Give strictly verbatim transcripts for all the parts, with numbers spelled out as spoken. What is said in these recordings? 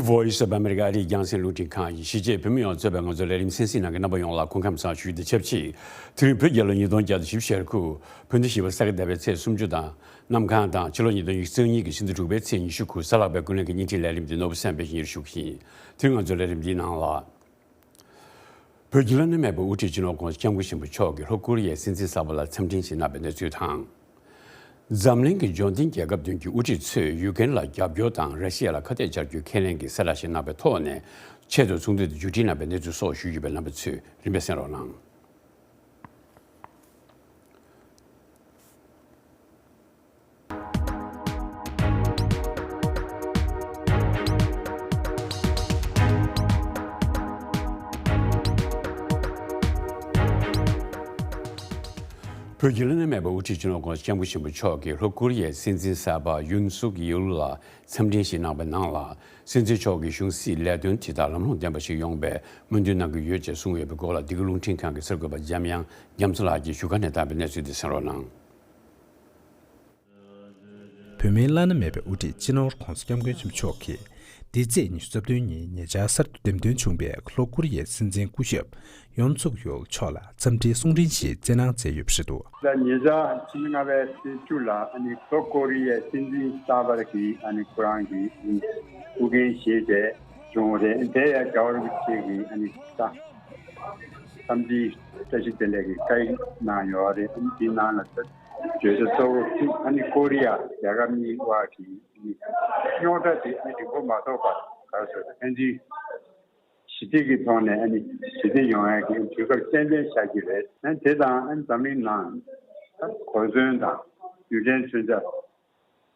Voice of America ཨ་རིའི་རྒྱང་སྲིང་རླུང་འཕྲིན་ཁང་ཡིན། གཞིས་བྱེས་བོད་མི་ཡོངས་གཙོས་པའི་ང་ཚོའི་ལས་རིམ་གསན་གཟིགས་གནང་མཁན་རྣམ་པ་ཡོངས་ལ་སྐུ་ཁམས་བཟང་ཞུ་རྒྱུ་དང་ཆབས་ཅིག་དེ་རིང་བོད་རྒྱལ་ལོ་ཉིས་སྟོང་བརྒྱ་དང་བཞི་བཅུ་ཞེ་དགུ་བོད་ཟླ་བཞི་པ་ས་ག་ཟླ་བའི་ཚེས་སུམ་ཅུ་དང་། གནམ་གང་དང་ཕྱི་ལོ་ཉིས་སྟོང་ཉི་ཤུ་རྩ་གཉིས་ཀྱི་ཕྱི་ཟླ་དྲུག་པའི་ཚེས་ཉི་ཤུ་དགུ་གཟའ་ལྷག་པའི་ཀུན་གླེང་གི་བརྙན་འཕྲིན་ལས་རིམ་འདི་ནོར་བུ་སེམས་དཔའི་ཞིང་ཡིར་ཞུ་གི་ཡིན། དེ་རིང་ང་ཚོའི་ལས་རིམ་འདིའི་ནང་ལ། བོད་ཀྱི་བླ་ན་མེད་པའི་དབུ་ཁྲིད་སྤྱི་ནོར་༧གོང་ས་༧སྐྱབས་མགོན་ཆེན་པོ་མཆོག་གིས་ལྷོ་ཀོ་རི་ཡའི་སྲིད་འཛིན་གསར་པ་ལ་འཚམས་འཕྲིན་ཞིག་གནང་བའི་གནས་ཚུལ་དང་། འཛམ་གླིང་གི་འབྱོར་ལྡན་རྒྱལ་ཁབ་བདུན་གྱི་དབུ་ཁྲིད་ཚོས་ཡུ་ཀེན་ལ་རྒྱབ་སྐྱོར་དང་ར་ཤི་ཡ་ལ་ཁ་གཏད་བཅག་རྒྱུའི་ཁས་ལེན་གྱི་གསལ་བསྒྲགས་ཤིག་གནང་བའི་ཐོག་ནས་ཆེད་དུ་ཚོགས་འདུ་དེ་མཇུག་སྒྲིལ་གནང་བའི་གནས་ཚུལ་སོགས་ཞུ་རྒྱུ་ཡོད་པས། རྣམ་པ་ཚོས་རིམ་པས་གསན་རོགས་གནང་། བོད་ཀྱི་བླ་ན་མེད་པའི་དབུ་ཁྲིད་སྤྱི་ནོར་༧གོང་ས་༧སྐྱབས་མགོན་ཆེན་པོ་མཆོག་གིས་ལྷོ་ཀོ་རི་ཡའི་སྲིད་འཛིན་གསར་པ་ཡུན་སུག་ཡུལ་ལ་འཚམས་འཕྲིན་ཞིག་གནང་བའི་ནང་ལ། སྲིད་འཛིན་མཆོག་གིས་གཞུང་སྲིད་ལས་དོན་དེ་དག་ལམ་ལྷོང་ལྡན་པ་ཞིག་ཡོང་བའི་སྨོན་འདུན་གནང་གི་ཡོད་ཅེས་གསུངས་ཡོད་པའི་སྐོར་ལ། འདི་ག་རླུང་འཕྲིན་ཁང་གི་གསར་འགོད་པ་འཇམ་དབྱངས་རྒྱ་མཚོ་ལགས་ཀྱིས་བཞུགས་སྒར་ནས་བཏང་བའི་གནས་ཚུལ་དེ་གསན་རོགས་གནང་། བོད་མིའི་བླ་ན་མེད་པའི་དབུ་ཁྲིད་སྤྱི་ནོར་༧གོང་ས་༧སྐྱབས་མགོན་ཆེན་པོ་མཆོག་གིས། འདི་ཚེས་ཉི་ཤུ་རྩ་བདུན་ཉིན་ཉེ་ཆར་གསར་དུ་འདེམས་ཐོན་བྱུང་བའི་ལྷོ་ཀོ་རི་ཡའི་སྲིད་འཛིན་སྐུ་ཞབས་ཡོན་སུག་ཡོལ་མཆོག་ལ་འཚམས་འདྲིའི་གསུང་འཕྲིན་ཞིག་བསྩལ་གནང་མཛད་ཡོད་པ་རེད་འདུག་ད་ཉེ་ཆར་ཕྱི་ཟླ་ལྔ་པའི་ཚེས་བཅུ་ལ་ཨ་ནི་ལྷོ་ཀོ་རི་ཡའི་སྲིད་འཛིན་གསར་པར་གྱིས་ཨ་ནི་ཁོ་རང་གི་ཨ་ནི་ཐུགས་འགན་བཞེས་ཏེ་བྱུང་བ་རེད། དེ་ཡང་རྒྱལ་བ་རིན་པོ་ཆེ་གིས་ཨ་ནི་ད་འཚམས་འདྲིའི་བཀྲ་ཤིས་བདེ་ལེགས་ཀྱི་བཀའ་ཡིག་གནང་ཡོད་རེད། ཨ་ནི་དེའི་ནང་ལ་ད་བརྗོད་བྱ་གཙོ་བོ་གཅིག་ཨ་ནི་ཀོ་རི་ཡ་རྒྱལ་ཁབ་གཉིས་དབར་གྱི་རྙོག་དྲ་དེ་ཨ་ནི་རིང་པོ་མ་ཐོགས་པར་ག་རེ་ཟེར་ཕན་ཚུན་ཞི་བདེ་གི་ཐོག་ནས་ཨ་ནི་ཞི་བདེ་ཡོང་ཡག་གི་དུས་སྐབས་གཏན་གཏན་ཆགས་ཀྱི་རེད། ཨ་ནི་དེ་དང་ཨ་ནི་འཛམ་གླིང་ནང་ད་གོ་མཚོན་དང་རྡུལ་ཕྲན་མཚོན་ཆ་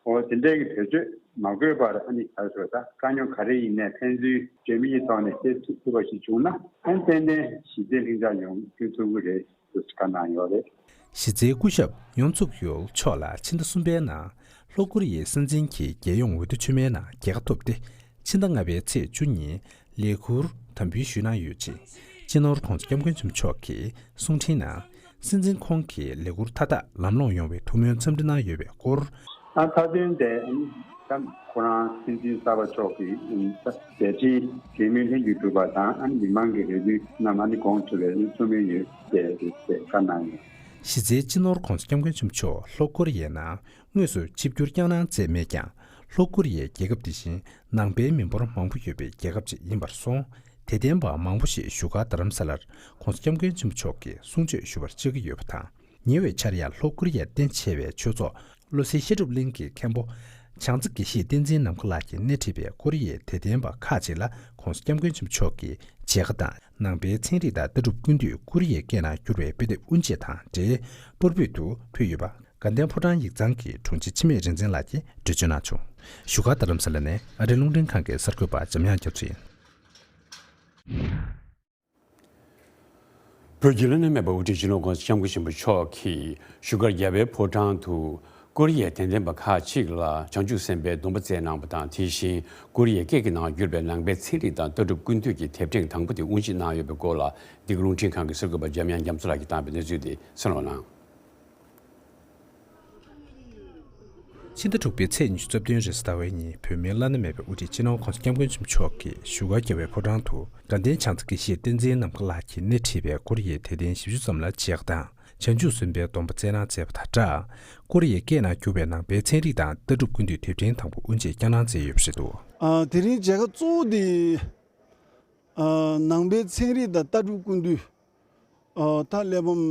འོ་དེ་འདྲའི་གི་བེད་སྤྱོད་མ་དགོས་པར་ཨ་ནི་ག་རེ་ཟེར་ད་དཀའ་རྙོག་ག་རེ་ཡིན་ནའི་ཕན་ཚུན་འབྲེལ་མོལ་གྱི་ཐོག་ནས་བཤད་ཐུབ་ཐུབ་པ་ཞིག་བྱུང་ན་ཨ་ནི་ཏན་ཏན་ཞི་བདེ་ལྷིང་འཇགས་ཡོང་སྐྱོང་ཐུབ་ཀྱི་རེད། དུ་བཀའ་གནང་ཡོད་རེད། གཞི་རྩའི་སྐུ་ཞབས་ཡོན་ཚུག་ཡོལ་མཆོག་ལ་ཕྱི་ཟླ་གསུམ་པའི་ནང་ལྷོ་ཀོ་རི་ཡའི་སྲིད་འཛིན་གྱི་རྒྱལ་ཡོངས་འོས་བསྡུ་ཆེན་མོའི་ནང་རྒྱལ་ཁ་ཐོབ་སྟེ། ཕྱི་ཟླ་ལྔ་པའི་ཚེས་བཅུ་ཉིན་ལས་ཁུར་དམ་འབུལ་ཞུས་གནང་ཡོད་ཅིང་། སྤྱི་ནོར་༧གོང་ས་༧སྐྱབས་མགོན་ཆེན་པོ་མཆོག་གིས་གསུང་འཕྲིན་ནང་། སྲིད་འཛིན་ཁོང་གིས་ལས་ཁུར་མཐའ་དག་ལམ་ལྷོང་ཡོང་བའི་ཐུགས་སྨོན་འཚམས་འདྲི་གནང་ཡོད་པའི་སྐོར། ཨ་མཐའ་དོན་དེ་ཨ་ནི་ད་ཁོ་རང་སྲིད་འཛིན་གསར་པ་མཆོག་གིས་ཨ་ནི་ད་མཛད་འཕྲིན་གྲོས་མོལ་ལྷན་གྱིས་གྲུབ་པ་དང་ཨ་ནི་མི་མང་གི་རེ་འདུན་རྣམས་ཨ་ནི་གོང་དུ་བས་ཨ་ནི་ཐུགས་སྨོན་ཡོད་ཅེས་དེ་བཀའ་གནང་ཡོད། གཞི་རྩའི་སྤྱི་ནོར་༧གོང་ས་༧སྐྱབས་མགོན་ཆེན་པོ་མཆོག་ལྷོ་ཀོ་རི་ཡའི་ནང་དངོས་སུ་ཆིབས་བསྒྱུར་བསྐྱངས་གནང་མཛད་མེད་ཀྱང་། ལྷོ་ཀོ་རི་ཡའི་རྒྱལ་ཁབ་འདི་བཞིན་ནང་པའི་མི་འབོར་མང་པོ་ཡོད་པའི་རྒྱལ་ཁབ་ཅིག་ཡིན་པར་སོང་། དད་ལྡན་པ་མང་པོ་ཞིག་བཞུགས་སྒར་རྡ་རམ་ས་ལར་༧གོང་ས་༧སྐྱབས་མགོན་ཆེན་པོ་མཆོག་གི་གསུང་ཆོས་ཞུ་བར་བཅར་གྱི་ཡོད་པ་དང་། ཉེ་བའི་ཆར་ཡང་ལྷོ་ཀོ་རི་ཡར་རྟེན་ཆེ་བའི་ཆོས་ཚོགས་བློ་གསལ་བཤད་སྒྲུབ་གླིང་གི་མཁན་པོ་བྱང་རྩེ་དགེ་བཤེས་བསྟན་འཛིན་ནམ་མཁའ་ལགས་ཀྱིས་སྣེ་ཁྲིད་པའི་ཀོ་རི་ཡའི་དད་ལྡན་པ་ཁག་ཅིག་ལ་༧གོང་ས་༧སྐྱབས་མགོན་ཆེན་པོ་མཆོག་གི་མཇལ་ཁ་དང་ནང་པའི་ཚན་རིག་དང་ལྟ་གྲུབ་ཀུན་བཏུས་ཀོ་རི་ཡའི་སྐད་ནང་བསྒྱུར་བའི་དཔེ་དེབ་དབུ་འབྱེད་དང་འབྲེལ་པར་ཕུལ་དུ་ཕུལ་ཡོད་པ་དགའ་ལྡན་ཕོ་བྲང་ཡིག་ཚང་གི་དྲུང་ཆེ་འཆི་མེད་རིག་འཛིན་ལགས་ཀྱིས་འགྲེལ་བརྗོད་གནང་བྱུང་། བཞུགས་སྒར་རྡ་རམ་ས་ལ་ནས་ཨ་རིའི་རླུང་འཕྲིན་ཁང་གི་གསར་འགོད་པ་འཇམ་དབྱངས་རྒྱ་མཚོ་ཡིན། བོད་ཀྱི་བླ་ན་མེད་པའི་དབུ་ཁྲིད་སྤྱི་ནོར་༧གོང་ས་༧སྐྱབས་མགོན་ཆེན་པོ་མཆོག་གིས་བཞུགས་སྒར་རྒྱལ་བའི་ཕོ་བྲང་དུ་ཀོ་རི་ཡའི་དད་ལྡན་པ་ཁག་ཅིག་ལ་བྱང་ཆུབ་སེམས་དཔའི་སྡོམ་པ་སྩལ་གནང་བ་དང་། དེ་བཞིན་ཀོ་རི་ཡའི་སྐད་ཀྱི་ནང་བསྒྱུར་བའི་ནང་པའི་ཚན་རིག་དང་ལྟ་གྲུབ་ཀུན་བཏུས་ཀྱི་དེབ་ཕྲེང་དང་པོ་དེ་དབུ་འབྱེད་གནང་ཡོད་པའི་སྐོར་ལ། འདི་ག་རླུང་འཕྲིན་ཁང་གི་གསར་འགོད་པ་འཇམ་དབྱངས་རྒྱ་མཚོ་ལགས་ཀྱིས་བཏང་བའི་གནས་ཚུལ་དེ་གསན་རོགས་གནང་། ཕྱི་ཟླ་དྲུག་པའི་ཚེས་ཉི་ཤུ་རྩ་བདུན་རེས་གཟའ་ཟླ་བའི་ཉིན་བོད་མིའི་བླ་ན་མེད་པའི་དབུ་ཁྲིད་སྤྱི་ནོར་༧གོང་ས་༧སྐྱབས་མགོན་ཆེན་པོ་མཆོག་གིས་བཞུགས་སྒར་རྒྱལ་བའི་ཕོ་བྲང་དུ་དགའ་ལྡན་བྱང་རྩེ་དགེ་བཤེས་བསྟན་འཛིན་ནམ་མཁའ་ལགས་ཀྱིས་སྣེ་ཁྲིད་པའི་ཀོ་རི་ཡའི་དད་ལྡན་བཞི་བཅུ་ཙམ་ལ་མཇལ་ཁ་དང་བྱང་ཆུབ་སེམས་དཔའི་སྡོམ་པ་སྩལ་གནང་མཛད་པ་དང་སྦྲགས། ཀོ་རི་ཡའི་སྐད་ནང་བསྒྱུར་བའི་ནང་པའི་ཚན་རིག་དང་ལྟ་གྲུབ་ཀུན་བཏུས་དེབ་ཕྲེང་དང་པོ་དབུ་འབྱེད་བསྐྱངས་གནང་མཛད་ཡོད་པ་རེད་འདུག་ཨ། དེ་རིང་མཇལ་ཁ་གཙོ་བོ་དེ། ཨ། ནང་པའི་ཚན་རིག་དང་ལྟ་གྲུབ་ཀུན་བཏུས། ཨ། ད་གླེགས་བམ།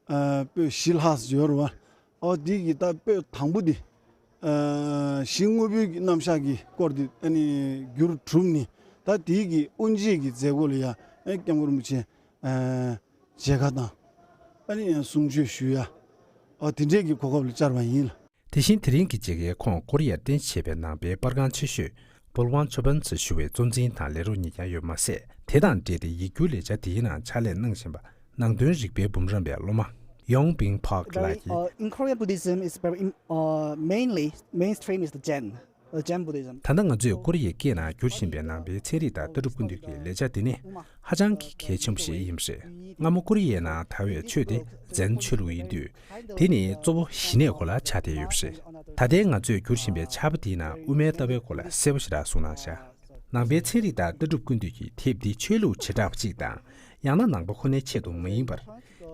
ཨ། པོད་བཞི་ལྷག་ཙམ་ཡོད་རེད་བ། ཨ། འདི་གི་ད་པོད་དང་པོ་འདི། ཨ། ཞི་དངོས་པོའི་གི་རྣམ་གཞག་གི་སྐོར་འདི་ཨ་ནི་བསྒྱུར་གྲུབ་ནས་ད་དེའི་གི་དབུ་འབྱེད་ཀྱི་མཛད་སྒོ་ལ་ཡང་ཨ་སྐྱབས་མགོན་རིན་པོ་ཆེ་ཨ་མཇལ་ཁ་དང་ཨ་ནི་ཡང་གསུང་ཆོས་ཞུ་ཡ། ཨ། དེ་འདྲས་ཀྱི་གོ་སྐབས་ལ་བཅར་བ་ཡིན་ལ། དེ་བཞིན་དེ་རིང་གི་མཇལ་ཁའི་ཁོངས་ཀོ་རི་ཡར་རྟེན་གཞི་བྱས་པའི་ནང་པའི་པར་ཁང་ཆེ་ཤོས་པོལ་ཝང་ཆོ་པན་ཚི་ཞུ་བའི་གཙོ་འཛིན་དང་ལས་རོགས་གཉིས་ཀྱང་ཡོད་མ་ཟད། དེ་དང་འབྲེལ་ཏེ་ཡིག་སྒྱུར་ལས་འཆར་དེའི་ནང་ཕྱག་ལས་གནང་བཞིན་པ་ནང་དོན་རིག་པའི་འབུམ་རམས་པའི་སློབ་མ་ཡོང་པིང་ཕག་ལགས་ཀྱིས། Uh, in Korea, Buddhism is very, uh, mainly, mainstream is the Zen, the Zen Buddhism. ད་ལྟ་ང་ཚོས་ཀོ་རི་ཡའི་སྐད་ནང་བསྒྱུར་བཞིན་པའི་ནང་པའི་ཚན་རིག་དང་ལྟ་གྲུབ་ཀུན་བཏུས་ཀྱི་ལས་འཆར་འདི་ནི་ཧ་ཅང་གི་གལ་ཆེན་པོ་ཞིག་ཡིན་པ་རེད། སྔ་མོ་ཀོ་རི་ཡའི་ནང་དར་བའི་ཆོས་དེ་ཛེན་ཆོས་ལུགས་ཡིན་དུས། དེ་ནི་གཙོ་བོ་ཞི་གནས་སྐོར་ལ་ཆགས་བསྡད་ཡོད་པ་རེད། ད་ལྟའི་ང་ཚོས་སྒྱུར་བཞིན་པའི་ཕྱག་དཔེ་དེའི་ནང་དབུ་མའི་ལྟ་བའི་སྐོར་ལ་གསལ་པོ་ཞེ་དྲག་གསུངས་གནང་ཤག་ནང་པའི་ཚན་རིག་དང་ལྟ་གྲུབ་ཀུན་བཏུས་ཀྱིས་དེབ་འདི་ཆོས་ལུགས་བྱེ་བྲག་པ་གཅིག་དང་། ཡང་ན་ནང་པ་ཁོ་ནའི་ཆེད་དུ་མ་ཡིན་པར།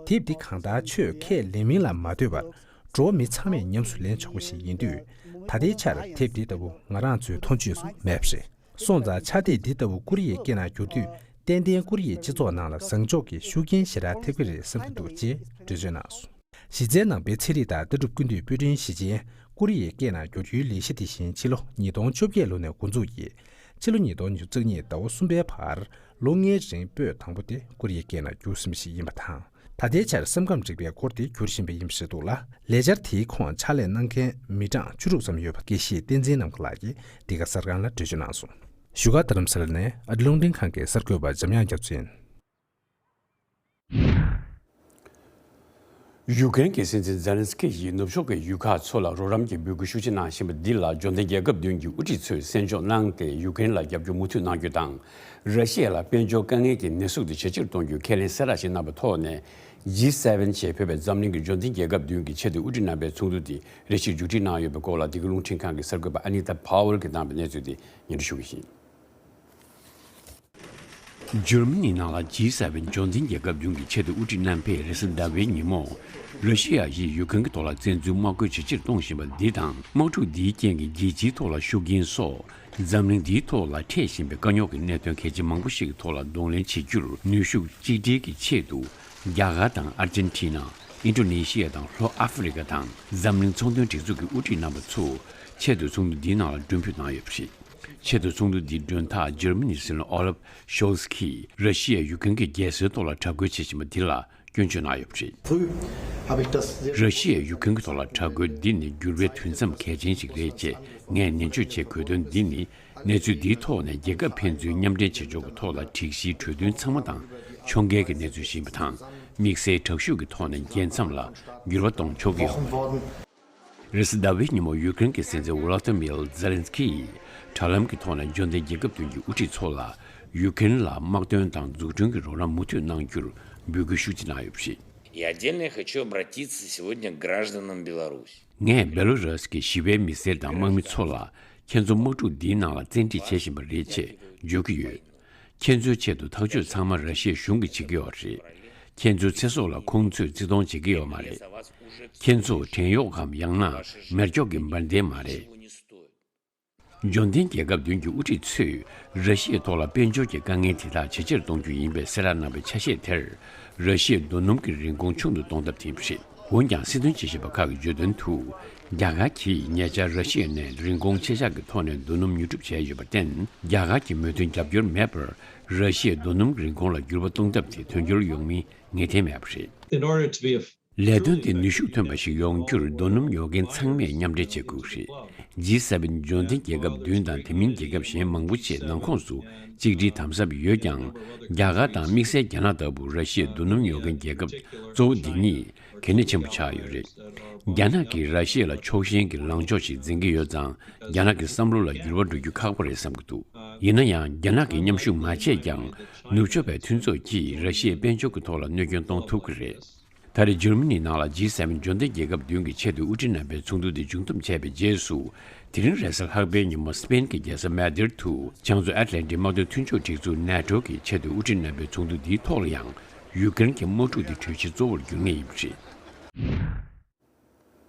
དེབ་འདི་གང་ལྟར་ཆོས་ཁས་ལེན་མིན་ལ་མ་ལྟོས་པར། འགྲོ་བ་མི་ཚང་མས་ཉམས་སུ་ལེན་ཆོག་པ་ཞིག་ཡིན་དུས། ད་ལྟའི་ཆར་དེབ་འདི་ལྟ་བུ་ང་རང་ཚོའི་མཐོང་ཆོས་སུ་མེད་པ་རེད། སོང་ཙང་ཕྱག་དེབ་འདི་ལྟ་བུ་ཀོ་རི་ཡའི་སྐད་ནང་བསྒྱུར་དུས། ཏན་ཏན་ཀོ་རི་ཡའི་སྤྱི་ཚོགས་ནང་ལ་བཟང་ཕྱོགས་ཀྱི་ཤུགས་རྐྱེན་ཞེ་དྲག་ཐེབས་ཀྱི་རེད་བསམ་གྱི་འདུག་ཅེས་འགྲེལ་བརྗོད་གནང་སོང་། གཞི་རྩའི་ནང་པའི་ཚན་རིག་དང་ལྟ་གྲུབ་ཀུན་བཏུས་པོད་ཁྲིན་ཞི་ཆེན་ཀོ་རི་ཡའི་སྐད་ནང་བསྒྱུར་རྒྱུའི་ལས་གཞི་དེ་བཞིན་ཕྱི་ལོ་ཉིས་སྟོང་བཅོ་བརྒྱད་ལོ་ནས་འགོ་འཛུགས་ཀྱིས། ཕྱི་ལོ་ཉིས་སྟོང་ཉི་ཤུ་རྩ་གཉིས་ཟླ་བ་གསུམ་པའི་བར་ལོ་ལྔའི་རིང་པོད་དང་པོ་དེ་ཀོ་རི་ཡའི་སྐད་ནང་བསྒྱུར་ཟིན་པ་ཞིག་ཡིན་པ་དང་། ད་ལྟའི་ཆར་སེམས་ཁམས་རིག་པའི་སྐོར་དེ་བསྒྱུར་བཞིན་པ་ཡིན་པ་རེད་འདུག་ལ། ལས་འཆར་དེའི་ཁོངས་ཕྱག་ལས་གནང་མཁན་མི་གྲངས་བཅུ་དྲུག་ཙམ་ཡོད་པ་དགེ་བཤེས་བསྟན་འཛིན་ནམ་མཁའ་ལགས་ཀྱིས་འདི་ག་གསར་ཁང་ལ་འགྲེལ་བརྗོད་གནང་སོང་། བཞུགས་སྒར་རྡ་རམ་ས་ལ་ནས་ཨ་རི་རླུང་འཕྲིན་ཁང་གི་གསར་འགོད་པ་འཇམ་དབྱངས་རྒྱ་མཚོ་ཡིན། ཡུཀ་རེན་གྱི་སྲིད་འཛིན་ཛེ་ལན་སི་ཀི་ཡིས་ནུབ་ཕྱོགས་ཀྱི་ཡུལ་ཁག་ཚོ་ལ་རོགས་རམ་གྱི་འབོད་སྐུལ་ཤུགས་ཆེ་གནང་བཞིན་པ་འདི་ལ་འབྱོར་ལྡན་རྒྱལ་ཁབ་བདུན་གྱི་དབུ་ཁྲིད་ཚོས་གསན་འཇོག་གནང་སྟེ། ཡུཀ་རེན་ལ་རྒྱབ་སྐྱོར་མུ་མཐུད་གནང་རྒྱུ་དང་། ར་ཤི་ཡ་ལ་དཔལ་འབྱོར་དཀའ་ངལ་གྱི་ནད་ཟུག་དེ་ཇེ་ཆེར་གཏོང་རྒྱུའི་ཁས་ལེན་གསལ་བསྒྲགས་ཤིག་གནང་བའི་ཐོག་ནས། ཇི་སེ་ཝེན་ཞེས་འབོད་པའི་འཛམ་གླིང་གི་འབྱོར་ལྡན་རྒྱལ་ཁབ་བདུན་གྱི་ཆེས་མཐོའི་དབུ་ཁྲིད་རྣམ་པའི་ཚོགས་འདུ་དེ་རེ་ཞིག་མཇུག་སྒྲིལ་གནང་ཡོད་པའི་སྐོར་ལ། འདི་ག་རླུང་འཕྲིན་ཁང་གི་གསར་འགོད་པ་ཨ་ནི་ཏཱ་ཕཱ་ཝེལ་གྱིས་བཏང་བའི་གནས་ཚུལ་དེ་སྙན་སྒྲོན་ཞུ་གི་ཡིན། འཇར་མ་ནི་ནང་ལ་ཇི་སེ་ཝེན་འབྱོར་ལྡན་རྒྱལ་ཁབ་བདུན་གྱི་ཆེས་མཐོའི་དབུ་ཁྲིད་རྣམ་པས་རེས་གཟའ་ཟླ་བའི་ཉིན་མོ། ར་ཤི་ཡ་ཡིས་ཡུཀ་རེན་གྱི་ཐོག་ལ་བཙན་འཛུལ་དམག་རྒོལ་ཇེ་ཆེར་གཏོང་བཞིན་པ་འདི་དང་། དམག་འཁྲུག་འདིའི་རྐྱེན་གྱིས་རྒྱལ་སྤྱིའི་ཐོག་ལ་ཤུགས་རྐྱེན་སོགས། འཛམ་གླིང་འདིའི་ཐོག་ལ་འཕྲད་བཞིན་པའི་དཀའ་རྙོག་གི་གནད་དོན་གལ་ཆེ་མང་པོ་ཞིག་གི་ཐོག་ལ་གདོང་ལེན་བྱེད་རྒྱུར་ནུས་ཤུགས་གཅིག་སྒྲིལ་གྱི་ཆེད་དུ། རྒྱ་གར་དང་ཨར་ཇན་ཊི་ན། ཨིན་ཌོ་ནེ་ཤི་ཡ་དང་ལྷོ་ཨ་ཧྥེ་རི་ཀ་དང་འཛམ་གླིང་ཚོང་དོན་སྒྲིག་འཛུགས་ཀྱི་དབུ་ཁྲིད་རྣམ་པ་ཚོ་ཆེས་མཐོའི་ཚོགས་འདུ་འདིའི་ནང་ལ་མགྲོན་འབོད་གནང་ཡོད་པ་རེད། ཆེས་མཐོའི་ཚོགས་འདུ་འདིའི་མགྲོན་བདག་འཇར་མ་ནིའི་སྲིད་བློན་ཨོ་ལབ་ཤོལ་ཚ་གིས་ར་ཤི་ཡས་ཡུཀ་རེན་གྱི་རྒྱལ་སའི་ཐོག་ལ་དྲག་རྒོལ་བྱེད་བཞིན་པ་འདི་ལ་སྐྱོན་བརྗོད་གནང་ཡོད་པ་རེད། Früh habe ich das sehr ར་ཤི་ཡས་ཡུཀ་རེན་གྱི་ཐོག་ལ་དྲག་རྒོལ་འདི་ནི་འགྱུར་བའི་དུས་མཚམས་གལ་ཆེན་ཞིག་རེད་ཅེས་ངས་ནན་བརྗོད་བྱེད་དགོས་དོན་འདི་ནི། གནས་ཚུལ་འདིའི་ཐོག་ནས་རྒྱལ་ཁབ་ཕན་ཚུན་མཉམ་འབྲེལ་བྱེད་ཕྱོགས་ཀྱི་ཐོག་ལ་སྒྲིག་གཞིའི་གྲོས་མཐུན་ཚང་མ་དང་ཕྱོགས་འགལ་གྱི་གནས་ཚུལ་ཞིག་ཡིན་པ་དང་། དམིགས་བསལ་དྲག་ཤུགས་ཀྱི་ཐོག་ནས་རྒྱལ་མཚམས་ལ་འགྱུར་བ་གཏོང་ཆོག་གི་ཡོད་མ་རེད། རེས་གཟའ་ཟླ་བའི་ཉིན་མོ་ཡུཀ་རེན་གྱི་སྲིད་འཛིན་ཝོ་ལོ་ཏི་མིར་ཛེ་ལན་སི་ཀི་ཡིས་དྲ་ལམ་གྱི་ཐོག་ནས་འབྱོར་ལྡན་རྒྱལ་ཁབ་བདུན་གྱི་དབུ་ཁྲིད་ཚོ་ལ་ཡུཀ་རེན་ལ་དམག་དོན་དང་འཛུགས་སྐྲུན་གྱི་རོགས་རམ་མུ་མཐུད་གནང་རྒྱུར་འབོད་སྐུལ་ཤུགས་ཆེ་གནང་ཡོད་པ་རེད། Я отдельно хочу обратиться сегодня к гражданам Беларуси. ངས་བེ་ལོ་རུ་སི་གི་ཞི་བའི་མི་སེར་དང་དམག་མི་ཚོ་ལ། ཁྱེད་ཚོ་དམག་འཁྲུག་འདིའི་ནང་ལ་བཙན་ཁྲིད་བྱེད་བཞིན་པ་རེད་ཅེས་བརྗོད་ཀྱི་ཡོད། ཁྱེད་ཚོའི་ཆེད་དུ་ཐག་གཅོད་ཚང་མ་ར་ཤི་ཡའི་གཞུང་གིས་བྱེད་ཀྱི་ཡོད་རེད། ཁྱེད་ཚོའི་ཚེ་སྲོག་ལ་ཁོང་ཚོས་བརྩི་མཐོང་བྱེད་ཀྱི་ཡོད་མ་རེད། ཁྱེད་ཚོ་བྲན་གཡོག་གམ་ཡང་ན་མེ་སྒྱོགས་ཀྱི་འབར་མདེལ་མ་རེད། འབྱོར་ལྡན་རྒྱལ་ཁབ་བདུན་གྱི་དབུ་ཁྲིད་ཚོས་ར་ཤི་ཡའི་ཐོག་ལ་དཔལ་འབྱོར་གྱི་དཀའ་ངལ་དེ་དག་ཇེ་ཆེར་གཏོང་རྒྱུ་ཡིན་པའི་གསལ་བསྒྲགས་གནང་བའི་ཆ་ཤས་དེར། ར་ཤི་ཡའི་རྡོ་སྣུམ་གྱི་རིན་གོང་ཆུང་དུ་གཏོང་ཐབས་དེ་ཡིན་པ་རེད། འོན་ཀྱང་། སྲིད་དོན་དཔྱད་ཞིབ་པ་ཁག་གིས་བརྗོད་དོན་དུ། རྒྱ་གར་གྱིས་ཉེ་ཆར་ར་ཤི་ཡ་ནས་རིན་གོང་ཆེ་ཤོས་ཀྱི་ཐོག་ནས་རྡོ་སྣུམ་ཉོ་སྒྲུབ་བྱས་ཡོད་པར་བརྟེན། རྒྱ་གར་གྱི་མོས་མཐུན་རྒྱབ་སྐྱོར་མེད་པར། ར་ཤི་ཡའི་རྡོ་སྣུམ་གྱི་རིན་གོང་ལ་འགྱུར་བ་གཏོང་ཐབས་དེ་དོན་འཁྱོལ་ཡོང་མིན་ངེས་གཏན་མེད་པ་རེད། In order to be a ལས་དོན་དེ་ནུས་ཤུགས་ཐོན་པ་ཞིག་ཡོང་རྒྱུར་རྡོ་སྣུམ་ཉོ་མཁན་ཚང་མས་མཉམ་འབྲེལ་བྱེད་དགོས་རེད། ཇི་སེ་ཝེན་འབྱོར་ལྡན་རྒྱལ་ཁབ་བདུན་དང་དེ་མིན་རྒྱལ་ཁབ་གཞན་མང་པོ་བཅས་ནང་ཁོངས་སུ་གཅིག་སྒྲིལ་དམ་ཟབ་ཡོད་ཀྱང་། རྒྱ་གར་དང་དམིགས་བསལ་རྒྱ་ནག་ལྟ་བུ་ར་ཤི་ཡའི་རྡོ་སྣུམ་ཉོ་མཁན་རྒྱལ་ཁབ་གཙོ་བོ་འདི་གཉིས་གལ་གནད་ཆེན་པོ་ཆགས་ཡོད་རེད། རྒྱ་ནག་གིས་ར་ཤི་ཡ་ལ་ཕྱོགས་ཞེན་གྱི་ལངས་ཕྱོགས་ཤིག་འཛིན་གྱི་ཡོད་ཙང་། རྒྱ་ནག་གི་བསམ་བློ་ལ་འགྱུར་བ་འགྲོ་རྒྱུ་ཁག་པོ་རེད་བསམ་གྱི་འདུག་ཡིན་ན་ཡང་། རྒྱ་ནག་གིས་མཉམ་ཞུགས་མ་བྱས་ཀྱང་། ནུབ་ཕྱོགས་པའི་མཐུན་ཚོགས་ཀྱིས་ར་ཤི་ཡའི་དཔལ་འབྱོར་གྱི་ཐོག་ལ་གནོད་སྐྱོན་གཏོང་ཐུབ་ཀྱི་རེད། ད་རེས་འཇར་མ་ནིའི་ནང་ལ་ཇི་སེ་ཝེན་འབྱོར་ལྡན་རྒྱལ་ཁབ་བདུན་གྱི་ཆེས་མཐོའི་དབུ་ཁྲིད་རྣམ་པའི་ཚོགས་འདུ་དེ་མཇུག་བསྡོམས་བྱས་པའི་རྗེས་སུ། དེ་རིང་རེས་གཟའ་ལྷག་པའི་ཉིན་མོ་སི་པེན་གྱི་རྒྱལ་ས་མེ་དིར་དུ་བྱང་མཚོ་ཨེཊ་ལན་ཊིག་དམག་དོན་མཐུན་ཕྱོགས་སྒྲིག་འཛུགས་ནེ་ཊོ་གི་ཆེས་མཐོའི་དབུ་ཁྲིད་རྣམ་པའི་ཚོགས་འདུ་འདིའི་ཐོག་ལ་ཡང་ཡུཀ་རེན་གྱི་དམག་འཁྲུག་འདི་གྲོས་གཞི་གཙོ་བོར་འགྱུར་ངེས་ཡིན་པ་རེད།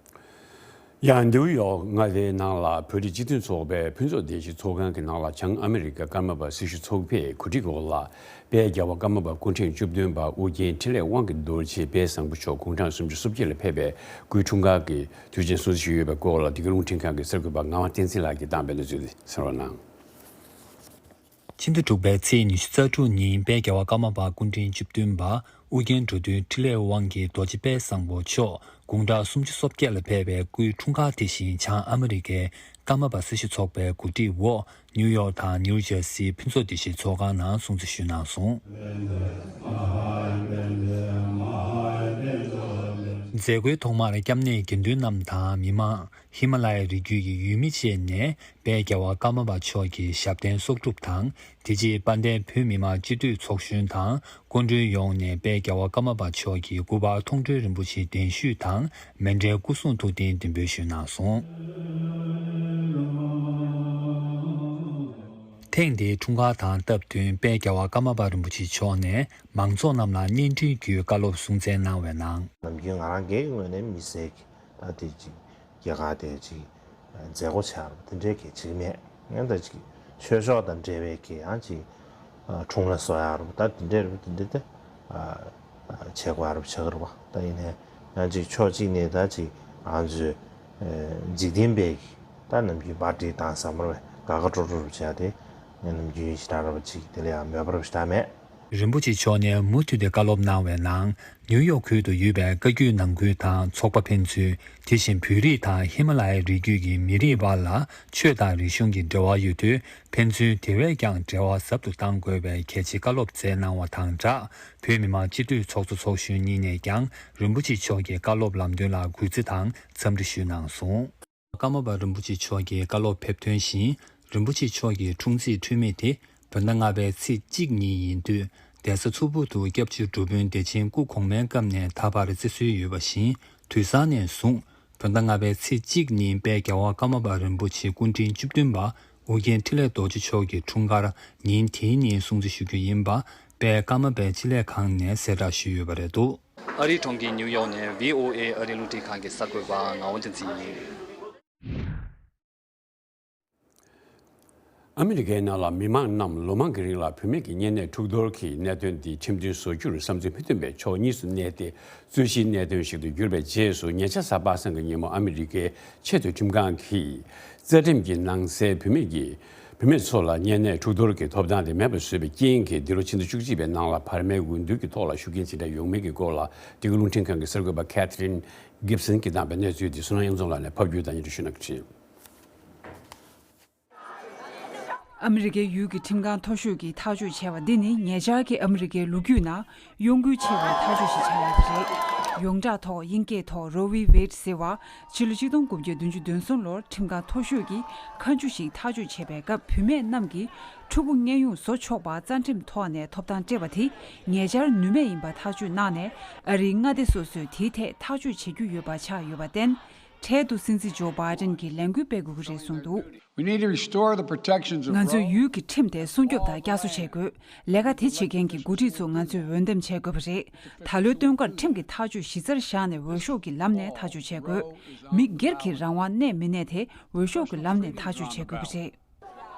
ཡང་ནིའུ་ཡོག་མངའ་སྡེའི་ནང་ལ་བོད་རིགས་སྤྱི་མཐུན་ཚོགས་པའི་ཕུན་ཚོགས་སྡེ་བཞི་ཚོགས་ཁང་གི་ནང་ལ་བྱང་ཨ་མི་རི་ཀ་ཀརྨ་པ་སྲི་ཞུ་ཚོགས་པས་གོ་སྒྲིག་འོག་ལ། དཔལ་རྒྱལ་བ་ཀརྨ་པ་སྐུ་ཕྲེང་བཅུ་བདུན་པ་ཨོ་རྒྱན་འཕྲིན་ལས་དབང་གི་རྡོ་རྗེ་དཔལ་བཟང་པོ་མཆོག་དགུང་གྲངས་སུམ་ཅུ་སོ་བརྒྱད་ལ་ཕེབས་པའི་སྐུའི་འཁྲུངས་སྐར་གྱི་དུས་ཆེན་སྲུང་བརྩི་ཞུས་ཡོད་པའི་སྐོར་ལ། འདི་ག་རླུང་འཕྲིན་ཁང་གི་གསར་འགོད་པ་ངག་དབང་བསྟན་འཛིན་ལགས་ཀྱིས་བཏང་བའི་གནས་ཚུལ་དེ་གསན་རོགས་གནང་། ཕྱི་ཟླ་དྲུག་པའི་ཚེས་ཉི་ཤུ་རྩ་དྲུག་ཉིན་དཔལ་རྒྱལ་བ་ཀརྨ་པ་སྐུ་ཕྲེང་བཅུ་བདུན་པ་ཨོ་རྒྱན་འགྲོ་དོན་འཕྲིན་ལས་དབང་གི་རྡོ་རྗེ་དཔལ་བཟང་པོ་མཆོག་དགུང་གྲངས་སུམ་ཅུ་སོ་བརྒྱད་ལ་ཕེབས་པའི་སྐུའི་འཁྲུངས་སྐར་དེ་བཞིན་བྱང་ཨ་མི་རི་ཀའི་ཀརྨ་པ་སྲི་ཞུ་ཚོགས་པའི་གོ་སྒྲིག་འོག་ནིའུ་ཡོག་དང་ནིའུ་ཇར་སིའི་ཕུན་ཚོགས་སྡེ་བཞིའི་ཚོགས་ཁང་ནང་སྲུང་བརྩི་ཞུས་གནང་སོང་། མཛད་སྒོའི་ཐོག་མར་སྐྱབས་གནས་དགེ་འདུན་རྣམས་དང་མི་མང་། ཧི་མ་ལ་ཡའི་རི་རྒྱུད་ཀྱི་ཡུལ་མི་བཅས་ནས་དཔལ་རྒྱལ་བ་ཀརྨ་པ་མཆོག་གི་ཞབས་བརྟན་གསོག་སྒྲུབ་དང་། དེ་རྗེས་དཔལ་ལྡན་བོད་མི་མང་སྤྱི་འཐུས་ཚོགས་གཞོན་དང་སྐུ་མགྲོན་ཡོངས་ནས་དཔལ་རྒྱལ་བ་ཀརྨ་པ་མཆོག་གི་སྐུ་པར་མཐོང་གྲོལ་རིན་པོ་ཆེའི་གདན་ཞུས་དང་མཎྜལ་སྐུ་གསུང་ཐུགས་རྟེན་འདོན་འབུལ་ཞུས་གནང་སོང་། ཐེངས་འདིའི་འཁྲུངས་སྐར་དང་སྟབས་བསྟུན་དཔལ་རྒྱལ་བ་ཀརྨ་པ་རིན་པོ་ཆེ་མཆོག་ནས་མང་ཚོགས་རྣམས་ལ་བརྙན་འཕྲིན་བརྒྱུད་བཀའ་སློབ་གསུང་སྩལ་གནང་བའི་ནང་། ནམ་རྒྱུན་ང་རང་སྒེར་གྱི་ངོས་ནས་མི་སེར་གྱི་ད་དེ་ཅིག་རྒྱ་གར་དེ་ཅིག་མཛད་སྒོ་བྱ་རུ་དེ་འདྲའི་གི་ཅིག་མེད། ཡང་ད་ཅིག་ཆོས་ཕྱོགས་དང་འབྲེལ་བའི་གི་ཡང་ཅིག་འཁྲུངས་ལ་སོགས་ཡ་རུ་ད་དེ་འདྲའི་རུ་དེ་འདྲའི་ད། བྱེད་དགོས་རབས་བྱ་དགོས་རེད་པ། ད་ཡིན་ནའི་ཡང་ཅིག་ཕྱོགས་གཅིག་ནས་ད་ཅིག་ང་ཚོའི་འཇིག་རྟེན་པའི་ད་ནམ་རྒྱུན་པར་སྒྲིག་དང་ཟ་མར་བའི་དགའ་དགའ་སྤྲོ་སྤྲོ་རུ་བྱས་ཏེ་ནམ་རྒྱུན་ཞེ་དྲག་རབས་ཅིག་དེ་ལ་ཡང་མོས་པ་རབས་ཞེ་དྲག་མེད། རིན་པོ་ཆེ་མཆོག་ནས་མུ་མཐུད་དེ་བཀའ་སློབ་གནང་བའི་ནང་ནིའུ་ཡོག་ཁུལ་དུ་ཡོད་པའི་བཀའ་བརྒྱུད་ནང་ཁུལ་དང་ཚོགས་པ་ཕན་ཚུན་དེ་བཞིན་བོད་རིགས་དང་ཧི་མ་ལ་ཡའི་རི་རྒྱུད་ཀྱི་མི་རིགས་བར་ལ་ཆོས་དང་རིག་གཞུང་གི་འབྲེལ་བ་ཡོད་དུས། ཕན་ཚུན་དེ་བས་ཀྱང་འབྲེལ་བ་ཟབ་ཏུ་གཏང་དགོས་པའི་གལ་ཆེའི་བཀའ་སློབ་སྩལ་གནང་བ་དང་སྦྲགས། བོད་མི་མང་སྤྱི་འཐུས་ཚོགས་གཙོ་ཚོགས་གཞོན་གཉིས་ནས་ཀྱང་རིན་པོ་ཆེ་མཆོག་གི་བཀའ་སློབ་ལམ་སྟོན་ལ་གུས་བརྩི་དང་འཚམས་འདྲི་ཞུས་གནང་སོང་། ཀརྨ་པ་རིན་པོ་ཆེ་མཆོག་གི་བཀའ་སློབ་ཕེབས་ཐོན་བཞིན། རིན་པོ་ཆེ་མཆོག་གི་འཁྲུངས་ཚེས་འཁྲུལ་མེད་དེ་བོད་ཟླ་ལྔ་པའི་ཚེས་གཅིག་ཉིན་ཡིན་དུས། གདན་ས་མཚུར་ཕུ་དུ་སྐྱབས་རྗེ་འགྲོ་དཔོན་བདེ་ཆེན་སྐུ་གོང་མའི་སྐབས་ནས་ད་བར་བརྩི་སྲོལ་ཡོད་པ་བཞིན། དུས་སང་ནས་བཟུང་། བོད་ཟླ་ལྔ་པའི་ཚེས་གཅིག་ཉིན་དཔལ་རྒྱལ་བ་ཀརྨ་པ་རིན་པོ་ཆེ་སྐུ་ཕྲེང་བཅུ་བདུན་པ་ཨོ་རྒྱན་འཕྲིན་ལས་རྡོ་རྗེ་མཆོག་གི་འཁྲུངས་སྐར་ཉིན་དེའི་ཉིན་སྲུང་བརྩི་ཞུ་རྒྱུ་ཡིན་པ་དཔལ་ཀརྨ་པའི་སྤྱི་ལས་ཁང་ནས་གསལ་བསྒྲགས་ཞུས་ཡོད་པ་རེད་འདུག། ཨ་རིའི་གྲོང་ཁྱེར་ཉིའུ་ཡོག་ནས་བྷི་ཨོ་ཨེ་ཨ་རིའི་རླུང་འཕྲིན་ཁང་གི་གསར་འགོད་པ་ངག་དབང་བསྟན་འཛིན་ཡིན། ཨ་མི་རི་ཀའི་ནང་ལ་མི་མང་རྣམས་ལོ་མང་གི་རིང་ལ་བུད་མེད་ཀྱི་གཉན་ནད་འཁྲུག་གཏོར་གྱི་གནད་དོན་འདི་ཁྲིམས་མཐུན་བཟོ་རྒྱུར་བསམ་ཚུལ་མི་མཐུན་པའི་ཕྱོགས་གཉིས་སུ་གནས་ཏེ། རྩོད་གཞིའི་གནད་དོན་ཞིག་ཏུ་གྱུར་པའི་རྗེས་སུ། ཉེ་ཆར་གཟའ་པ་སངས་ཀྱི་ཉིན་མོ་ཨ་མི་རི་ཀའི་ཆེས་མཐོའི་ཁྲིམས་ཁང་གིས་རྩ་ཁྲིམས་ཀྱི་ནང་གསལ་བུད་མེད་ཀྱི་བུད་མེད་ཚོ་ལ་གཉན་ནད་འཁྲུག་གཏོར་གྱི་ཐོབ་ཐང་དེ་མེད་པར་བཟོས་པའི་རྐྱེན་གྱིས། འདི་ལོ་ཕྱི་ཟླ་བཅུ་གཅིག་པའི་ནང་ལ་བར་མའི་འོས་བསྡུ་གི་ཐོག་ལ་ཤུགས་རྐྱེན་ཇི་འདྲ་ཡོང་མིན་གྱི་སྐོར་ལ། འདི་ག་རླུང་འཕྲིན་ཁང་གི་གསར་འགོད་པ་Catherine Gibson་གྱིས་བཏང་པའི་གནས་ཚུལ་འདི་བསོད་ནམས་དབྱངས་འཛོམས་ལགས་ནས་ཕབ་བསྒྱུར་དང་སྙན་སྒྲོན་ཞུ་གནང་གི་རེད། ཨ་མི་རི་ཀའི་ཡུལ་གྱི་ཁྲིམས་ཁང་མཐོ་ཤོས་ཀྱིས་ཐག་གཅོད་བྱས་པ་འདི་ནི་ཉེ་ཆར་གྱི་ཨ་མི་རི་ཀའི་ལོ་རྒྱུས་ནང་གཡོ་འགུལ་ཆེ་བའི་ཐག་གཅོད་ཞིག་ཆགས་ཡོད་པ་རེད། ཡོངས་གྲགས་ཐོག་དབྱིན་སྐད་ཐོག་Roe v. Wade་ཟེར་བ། ཕྱི་ལོ་ཆིག་སྟོང་དགུ་བརྒྱ་བདུན་ཅུ་དོན་གསུམ་ལོར་ཁྲིམས་ཁང་མཐོ་ཤོས་ཀྱིས་ཁ་མཆུ་ཞིག་ཐག་གཅོད་བྱས་པའི་སྐབས། བུད་མེད་རྣམས་ཀྱིས་ཕྲུ་གུ་གཉན་གཡོག་བཟོ་ཆོག་པ་རྩ་ཁྲིམས་ཐོག་ནས་ཐོབ་ཐང་སྤྲད་པ་དེ་ཉེ་ཆར་ནུས་མེད་ཡིན་པ་ཐག་གཅོད་གནང་ནས། ཨ་རིའི་མངའ་སྡེ་སོ་སོས་དེའི་ཐད་ཐག་གཅོད་བྱེད་རྒྱུ་ཡོད་པ་ཆགས་ཡོད་པར་བརྟེན། འཕྲལ་དུ་སྲིད་འཛིན་ཇོ་བྷའི་ཌེན་གྱིས་ལས་འགུལ་སྤེལ་དགོས་ཀྱི་རེད་གསུངས་འདུག། We need to restore the protections of ང་ཚོས་Roe. ཡུལ་གྱི་ཁྲིམས་དེ་སྲུང་སྐྱོབ་དང་བསྐྱར་གསོ་བྱེད་དགོས། ལས་ཀ་དེ་བྱེད་མཁན་གྱི་འགོ་ཁྲིད་ཚོ་ང་ཚོས་འོས་འདེམས་བྱེད་དགོས་པ་རེད། ད་ལོའི་སྟོན་ཁར་ཁྲིམས་ཀྱི་ཐག་གཅོད་གཞི་རྩར་བཞག་ནས་འོས་ཤོག་གི་ལམ་ནས་ཐག་གཅོད་བྱེད་དགོས། མི་སྒེར་གྱི་རང་དབང་གནས་མི་གནས་དེ་འོས་ཤོག་གི་ལམ་ནས་ཐག་གཅོད་བྱེད་དགོས་པ་རེད།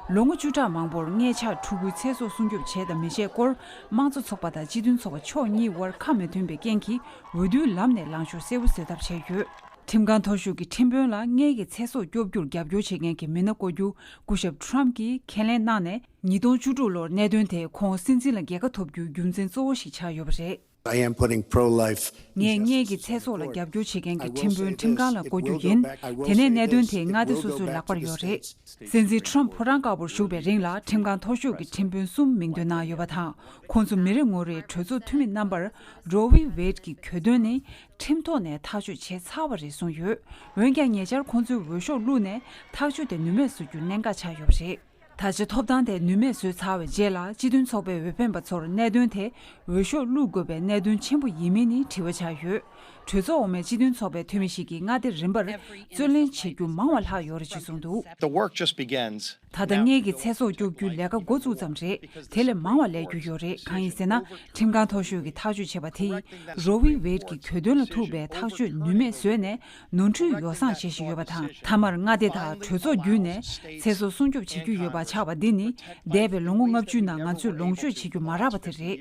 ལོ་ངོ་བཅུ་ཕྲག་མང་པོར་མངལ་ཆགས་ཕྲུ་གུའི་ཚེ་སྲོག་སྲུང་སྐྱོབ་བྱས་དང་མི་བྱས་སྐོར། དམངས་གཙོ་ཚོགས་པ་དང་སྤྱི་མཐུན་ཚོགས་པ་ཕྱོགས་གཉིས་དབར་ཁ་མི་མཐུན་པའི་རྐྱེན་གྱིས། འོས་བསྡུའི་ལམ་ནས་ལངས་ཕྱོགས་གསལ་པོ་བཟོ་ཐབས་བྱས་ཡོད། ཁྲིམས་ཁང་མཐོ་ཤོས་ཀྱི་ཁྲིམས་དཔོན་ལ་མངལ་གྱི་ཚེ་སྲོག་སྐྱོབ་རྒྱུར་རྒྱབ་སྐྱོར་བྱེད་མཁན་གྱི་མི་སྣ་བསྐོ་རྒྱུ་སྐུ་ཞབས་Trump་གྱིས་ཁས་ལེན་གནང་ནས། ཉིས་སྟོང་བཅུ་དྲུག་ལོར་གནད་དོན་དེ་ཁོང་སྲིད་འཛིན་ལ་རྒྱལ་ཁ་ཐོབ་རྒྱུའི་རྒྱུ་མཚན་གཙོ་བོ་ཞིག་ཆགས་ཡོད་པ་རེད། I am putting pro-life ངས་མངལ་གྱི་ཚེ་སྲོག་ལ་རྒྱབ་སྐྱོར་བྱེད་མཁན་གྱི་ཁྲིམས་དཔོན་ཁྲིམས་ཁང་ལ་བསྐོ་རྒྱུ་ཡིན། དེ་ནས་གནད་དོན་དེ་མངའ་སྡེ་སོ་སོའི་ལག་པར་ཡོད་རེད། སྲིད་འཛིན་Trump་ཕོ་བྲང་དཀར་པོར་བཞུགས་པའི་རིང་ལ་ཁྲིམས་ཁང་མཐོ་ཤོས་ཀྱི་ཁྲིམས་དཔོན་གསུམ་མིང་འདོན་གནང་ཡོད་པ་དང་། ཁོང་ཚོ་མི་རེ་ངོ་རེས་གྲོས་ཚོགས་འཐུས་མི་རྣམ་པར་Roe v. Wade་གྱི་གྱོད་དོན་ནི་ཁྲིམས་ཐོག་ནས་ཐག་གཅོད་བྱས་ཚར་བ་རེད་གསུངས་ཡོད། འོན་ཀྱང་ཉེ་ཆར་ཁོང་ཚོའི་འོས་ཤོག་བླུགས་ནས་ཐག་གཅོད་དེ་ནུས་མེད་བཟོ་རྒྱུ་གནད་འགག་ཆགས་ཡོད་པ་རེད། ད་ཆ་ཐོབ་ཐང་དེ་ནུས་མེད་བཟོས་ཚར་བའི་རྗེས་ལ། སྤྱི་མཐུན་ཚོགས་པའི་འོས་འཕེན་པ་ཚོར་གནད་དོན་དེ་འོས་ཤོག་བླུག་དགོས་པའི་གནད་དོན་ཆེན་པོ་ཡིན་མིན་ནི་དྲི་བ་ཆགས་ཡོད། གྲོས་ཚོགས་འོག་མའི་སྤྱི་མཐུན་ཚོགས་པའི་འཐུས་མི་ཞིག་གིས་མངའ་སྡེ་རིམ་པར་རྩོད་ལེན་བྱེད་རྒྱུ་མང་བ་ལྷག་ཡོད་རེད་ཅེས་གསུངས་འདུག། The work just begins. ད་ལྟ་མངལ་གྱི་ཚེ་སྲོག་སྐྱོབ་རྒྱུའི་ལས་ཀ་འགོ་བཙུགས་ཙམ་རེད། དེ་ལས་མང་བ་ལས་རྒྱུ་ཡོད་རེད། གང་ཡིན་ཟེར་ན། ཁྲིམས་ཁང་མཐོ་ཤོས་ཀྱིས་ཐག་གཅོད་བྱས་པ་དེས་Roe v. Wade་གྱི་གྱོད་དོན་ལ་ཐུག་པའི་ཐག་གཅོད་ནུས་མེད་བཟོས་ནས། ནོར་འཁྲུལ་ཡོ་བསྲང་བྱེད་བཞིན་ཡོད་པ་དང་། མཐའ་མར་མངའ་སྡེ་དང་གྲོས་ཚོགས་བརྒྱུད་ནས་ཚེ་སྲོག་སྲུང་སྐྱོབ་བྱེད་རྒྱུ་ཡོད་པ་ཆགས་པ་འདི་ནི། འདས་པའི་ལོ་ངོ་ལྔ་བཅུའི་ནང་ང་ཚོས་ལོངས་སྤྱོད་བྱེད་རྒྱུ་མ་རག་པ་དེ་རེད།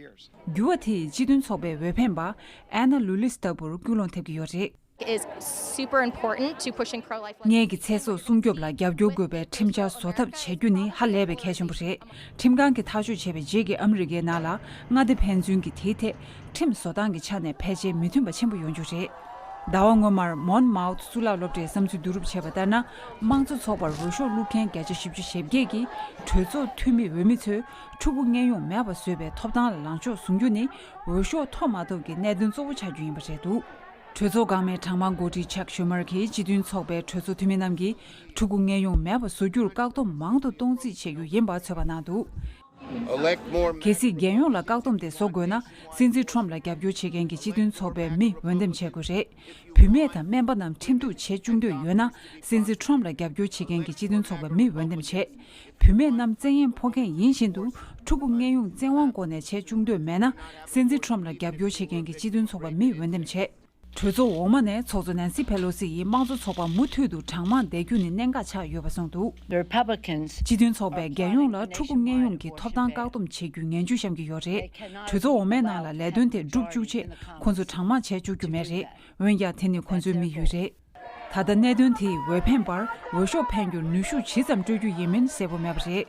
འགྱུར་བ་དེས་སྤྱི་མཐུན་ཚོགས་པའི་འོས་འཕེན་པ་Anna Lewis་ལྟ་བུར་སྐུལ་སློང་ཐེབས་ཀྱི་ཡོད་རེད། Is super important to pushing pro-life legislation. མངལ་གྱི་ཚེ་སྲོག་སྲུང་སྐྱོབ་ལ་རྒྱབ་སྐྱོར་དགོས་པའི་ཁྲིམས་འཆར་བཟོ་ཐབས་བྱེད་རྒྱུ་ནི་ཧ་ལས་པའི་གལ་ཆེན་པོ་རེད། ཁྲིམས་ཁང་གིས་ཐག་གཅོད་བྱས་པའི་རྗེས་ཀྱི་ཨ་མི་རི་ཀའི་ནང་ལ་མངའ་སྡེ་ཕན་ཚུན་གྱི་དེའི་ཐད་ཁྲིམས་བཟོ་སྟངས་ཀྱི་ཆ་ནས་ཕལ་ཆེར་མི་མཐུན་པ་ཆེན་པོ་ཡོང་རྒྱུ་རེད། ཟླ་བ་སྔོན་མར་Monmouth་གཙུག་ལག་སློབ་གྲྭའི་བསམ་ཚུལ་བསྡུ་རུབ་བྱས་པ་ལྟར་ན། དམངས་གཙོ་ཚོགས་པར་འོས་ཤོག་བླུག་མཁན་བརྒྱ་ཆ་བཞི་བཅུ་ཞེ་བརྒྱད་ཀྱིས་གྲོས་ཚོགས་འཐུས་མི་འོས་མི་ཚོས་ཕྲུ་གུ་གཉན་གཡོག་མེད་པ་བཟོས་པའི་ཐོབ་ཐང་ལ་ལངས་ཕྱོགས་བཟུང་རྒྱུ་ནི། འོས་ཤོག་ཐོབ་མ་ཐོབ་ཀྱི་གནད་དོན་གཙོ་བོ་ཆགས་རྒྱུ་ཡིན་པ་རེད་འདུག། གྲོས་ཚོགས་འགག་མེད་གྲངས་མང་འགོ་ཁྲིད་ཆག་ཤུ་མར་གྱིས་སྤྱི་མཐུན་ཚོགས་པའི་གྲོས་ཚོགས་འཐུས་མི་རྣམས་ཀྱིས་ཕྲུ་གུ་གཉའ་ཡོང་མེད་པ་བཟོ་རྒྱུར་བཀག་སྡོམ་མང་དུ་གཏོང་རྩིས་བྱེད་རྒྱུ་ཡིན་པ་ཚོད་དཔག་གནང་འདུག། གལ་སྲིད་རྒྱལ་ཡོངས་ལ་བཀག་སྡོམ་དེ་བཟོ་དགོས་ན། སྲིད་འཛིན་ཁྲོམ་ལ་རྒྱབ་སྐྱོར་བྱེད་མཁན་གྱི་སྤྱི་མཐུན་ཚོགས་པའི་མི་འོས་འདེམས་བྱེད་དགོས་རེད། བུད་མེད་དང་སྨན་པ་རྣམས་ཁྲིམས་གཏུག་བྱེད་བཅུག་འདོད་ཡོད་ན། སྲིད་འཛིན་ཁྲོམ་ལ་རྒྱབ་སྐྱོར་བྱེད་མཁན་གྱི་སྤྱི་མཐུན་ཚོགས་པའི་མི་འོས་འདེམས་བྱེད། བུད་མེད་རྣམས་བཙན་གཡེམ་ཕོག་མཁན་ཡིན་བཞིན་དུ། ཕྲུ་གུ་གཉའ་ཡོང་བཙན་དབང་སྒོ་ནས་བྱེད་བཅུག་འདོད་མེད་ན། སྲིད་འཛིན་ཁྲོམ་ལ་རྒྱབ་སྐྱོར་བྱེད་མཁན་གྱི་སྤྱི་མཐུན་ཚོགས་པའི་མི་འོས་འདེམས་བྱེད། གྲོས་ཚོགས་འོག་མ་ནས་ཚོགས་གཙོ་ནན་སི་ཕེ་ལོ་སི་ཡིས་དམངས་གཙོ་ཚོགས་པ་མུ་མཐུད་དུ་གྲངས་མང་བསྡད་རྒྱུ་ནི་གནད་འགག་ཆགས་ཡོད་པ་གསུངས་འདུག། The Republicans སྤྱི་མཐུན་ཚོགས་པས་རྒྱལ་ཡོངས་ལ་ཕྲུ་གུ་གཉའ་ཡོང་གི་ཐོབ་ཐང་བཀག་སྡོམ་བྱེད་རྒྱུའི་ངན་ཇུས་བཤམས་ཀྱི་ཡོད་རེད། གྲོས་ཚོགས་འོག་མའི་ནང་ལ་ལས་དོན་དེ་སྒྲུབ་བཅུག་ཆེད་ཁོང་ཚོ་གྲངས་མང་བྱས་བཅུག་རྒྱུ་མེད་རེད། འོན་ཀྱང་དེ་ནི་ཁོང་ཚོའི་དམིགས་ཡུལ་རེད། ད་ལྟ་གནད་དོན་དེས་འོས་འཕེན་པར་འོས་ཤོག་འཕེན་རྒྱུར་ནུས་ཤུགས་ཇི་ཙམ་སྤྲོད་རྒྱུ་ཡིན་མིན་གསལ་པོ་མེད་པ་རེད།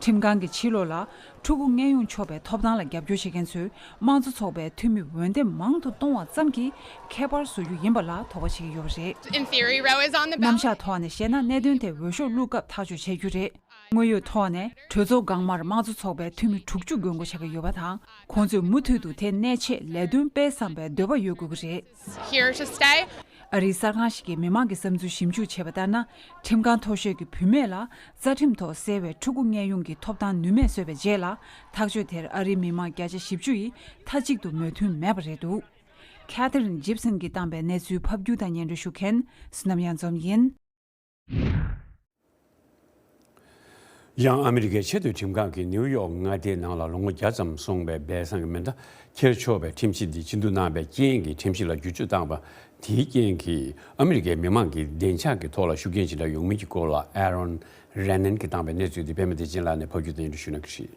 ཁྲིམས་ཁང་གིས་ཕྱི་ལོགས་ལ་ཕྲུ་གུ་གཉའ་ཡོང་ཆོག་པའི་ཐོབ་ཐང་ལ་རྒྱབ་སྐྱོར་བྱེད་མཁན་ཚོས་དམངས་གཙོ་ཚོགས་པའི་འཐུས་མི་འོས་འདེམས་མང་དུ་གཏོང་བ་ཙམ་གྱིས་ཁྱད་པར་བཟོ་རྒྱུ་ཡིན་པ་ལ་དོགས་པ་བྱེད་ཀྱི་ཡོད་པ་རེད། In theory, Roe is on the རྣམ་གཞག་ཐོག་ནས་བཤད་ན། གནད་དོན་དེ་འོས་ཤོག་བླུག་སྐབས་ཐག་གཅོད་བྱེད་རྒྱུ་རེད། དངོས་ཡོད་ཐོག་ནས་གྲོས་ཚོགས་འགག་མར་དམངས་གཙོ་ཚོགས་པའི་འཐུས་མི་དྲུག་ཅུ་དགོས་མཁོ་ཆགས་ཀྱི་ཡོད་པ་དང་། ཁོང་ཚོས་མུ་མཐུད་དུ་དེ་གནས་ཆེད་ལས་དོན་སྤེལ་བསམ་པའི་འདོད་པ་ཡོད་དགོས་ཀྱི་རེད། Here to stay. ཨ་རིའི་གསར་ཁང་ཞིག་གིས་མི་མང་གི་བསམ་ཚུལ་ཞིབ་འཇུག་བྱས་པ་ལྟར་ན། ཁྲིམས་ཁང་མཐོ་ཤོས་ཀྱི་བུད་མེད་ལ་རྩ་ཁྲིམས་ཐོག་གསལ་བའི་ཕྲུ་གུ་གཉའ་ཡོང་གི་ཐོབ་ཐང་ནུས་མེད་བཟོས་པའི་རྗེས་ལ། ཐག་གཅོད་དེར་ཨ་རིའི་མི་མང་བརྒྱ་ཆ་བཞི་བཅུ་ཡིས་མཐའ་གཅིག་ཏུ་མོས་མཐུན་མེད་པ་རེད་འདུག། Catherine Gibson གྱིས་བཏང་པའི་གནས་ཚུལ་ཕབ་སྒྱུར་དང་སྙན་སྒྲོན་ཞུ་མཁན་བསོད་ནམས་གཡང་འཛོམས་ཡིན། ཡང་ཨ་མི་རི་ཀའི་ཆེས་མཐོའི་ཁྲིམས་ཁང་གིས་ནིའུ་ཡོག་མངའ་སྡེའི་ནང་ལ་ལོ་ངོ་བརྒྱ་ཙམ་སོང་བའི་སྦས་གསང་གི་མེ་མདའ་འཁྱེར་ཆོག་པའི་ཁྲིམས་གཞི་འདི་ཆེད་དུ་གནང་བའི་རྐྱེན་གྱིས་ཁྲིམས་གཞི་ལ་བསྒྱུར་བཅོས་བཏང་བ་དེའི་རྐྱེན་གྱིས་ཨ་མི་རི་ཀའི་མི་མང་གི་བདེ་འཇགས་ཀྱི་ཐོག་ལ་ཤུགས་རྐྱེན་ཇི་འདྲ་ཡོང་མིན་གྱི་སྐོར་ལ་Aaron Rennon གྱིས་བཏང་བའི་གནས་ཚུལ་འདི་པད་མ་བདེ་ཆེན་ལགས་ནས་ཕབ་སྒྱུར་དང་སྙན་སྒྲོན་ཞུ་གནང་གི་རེད།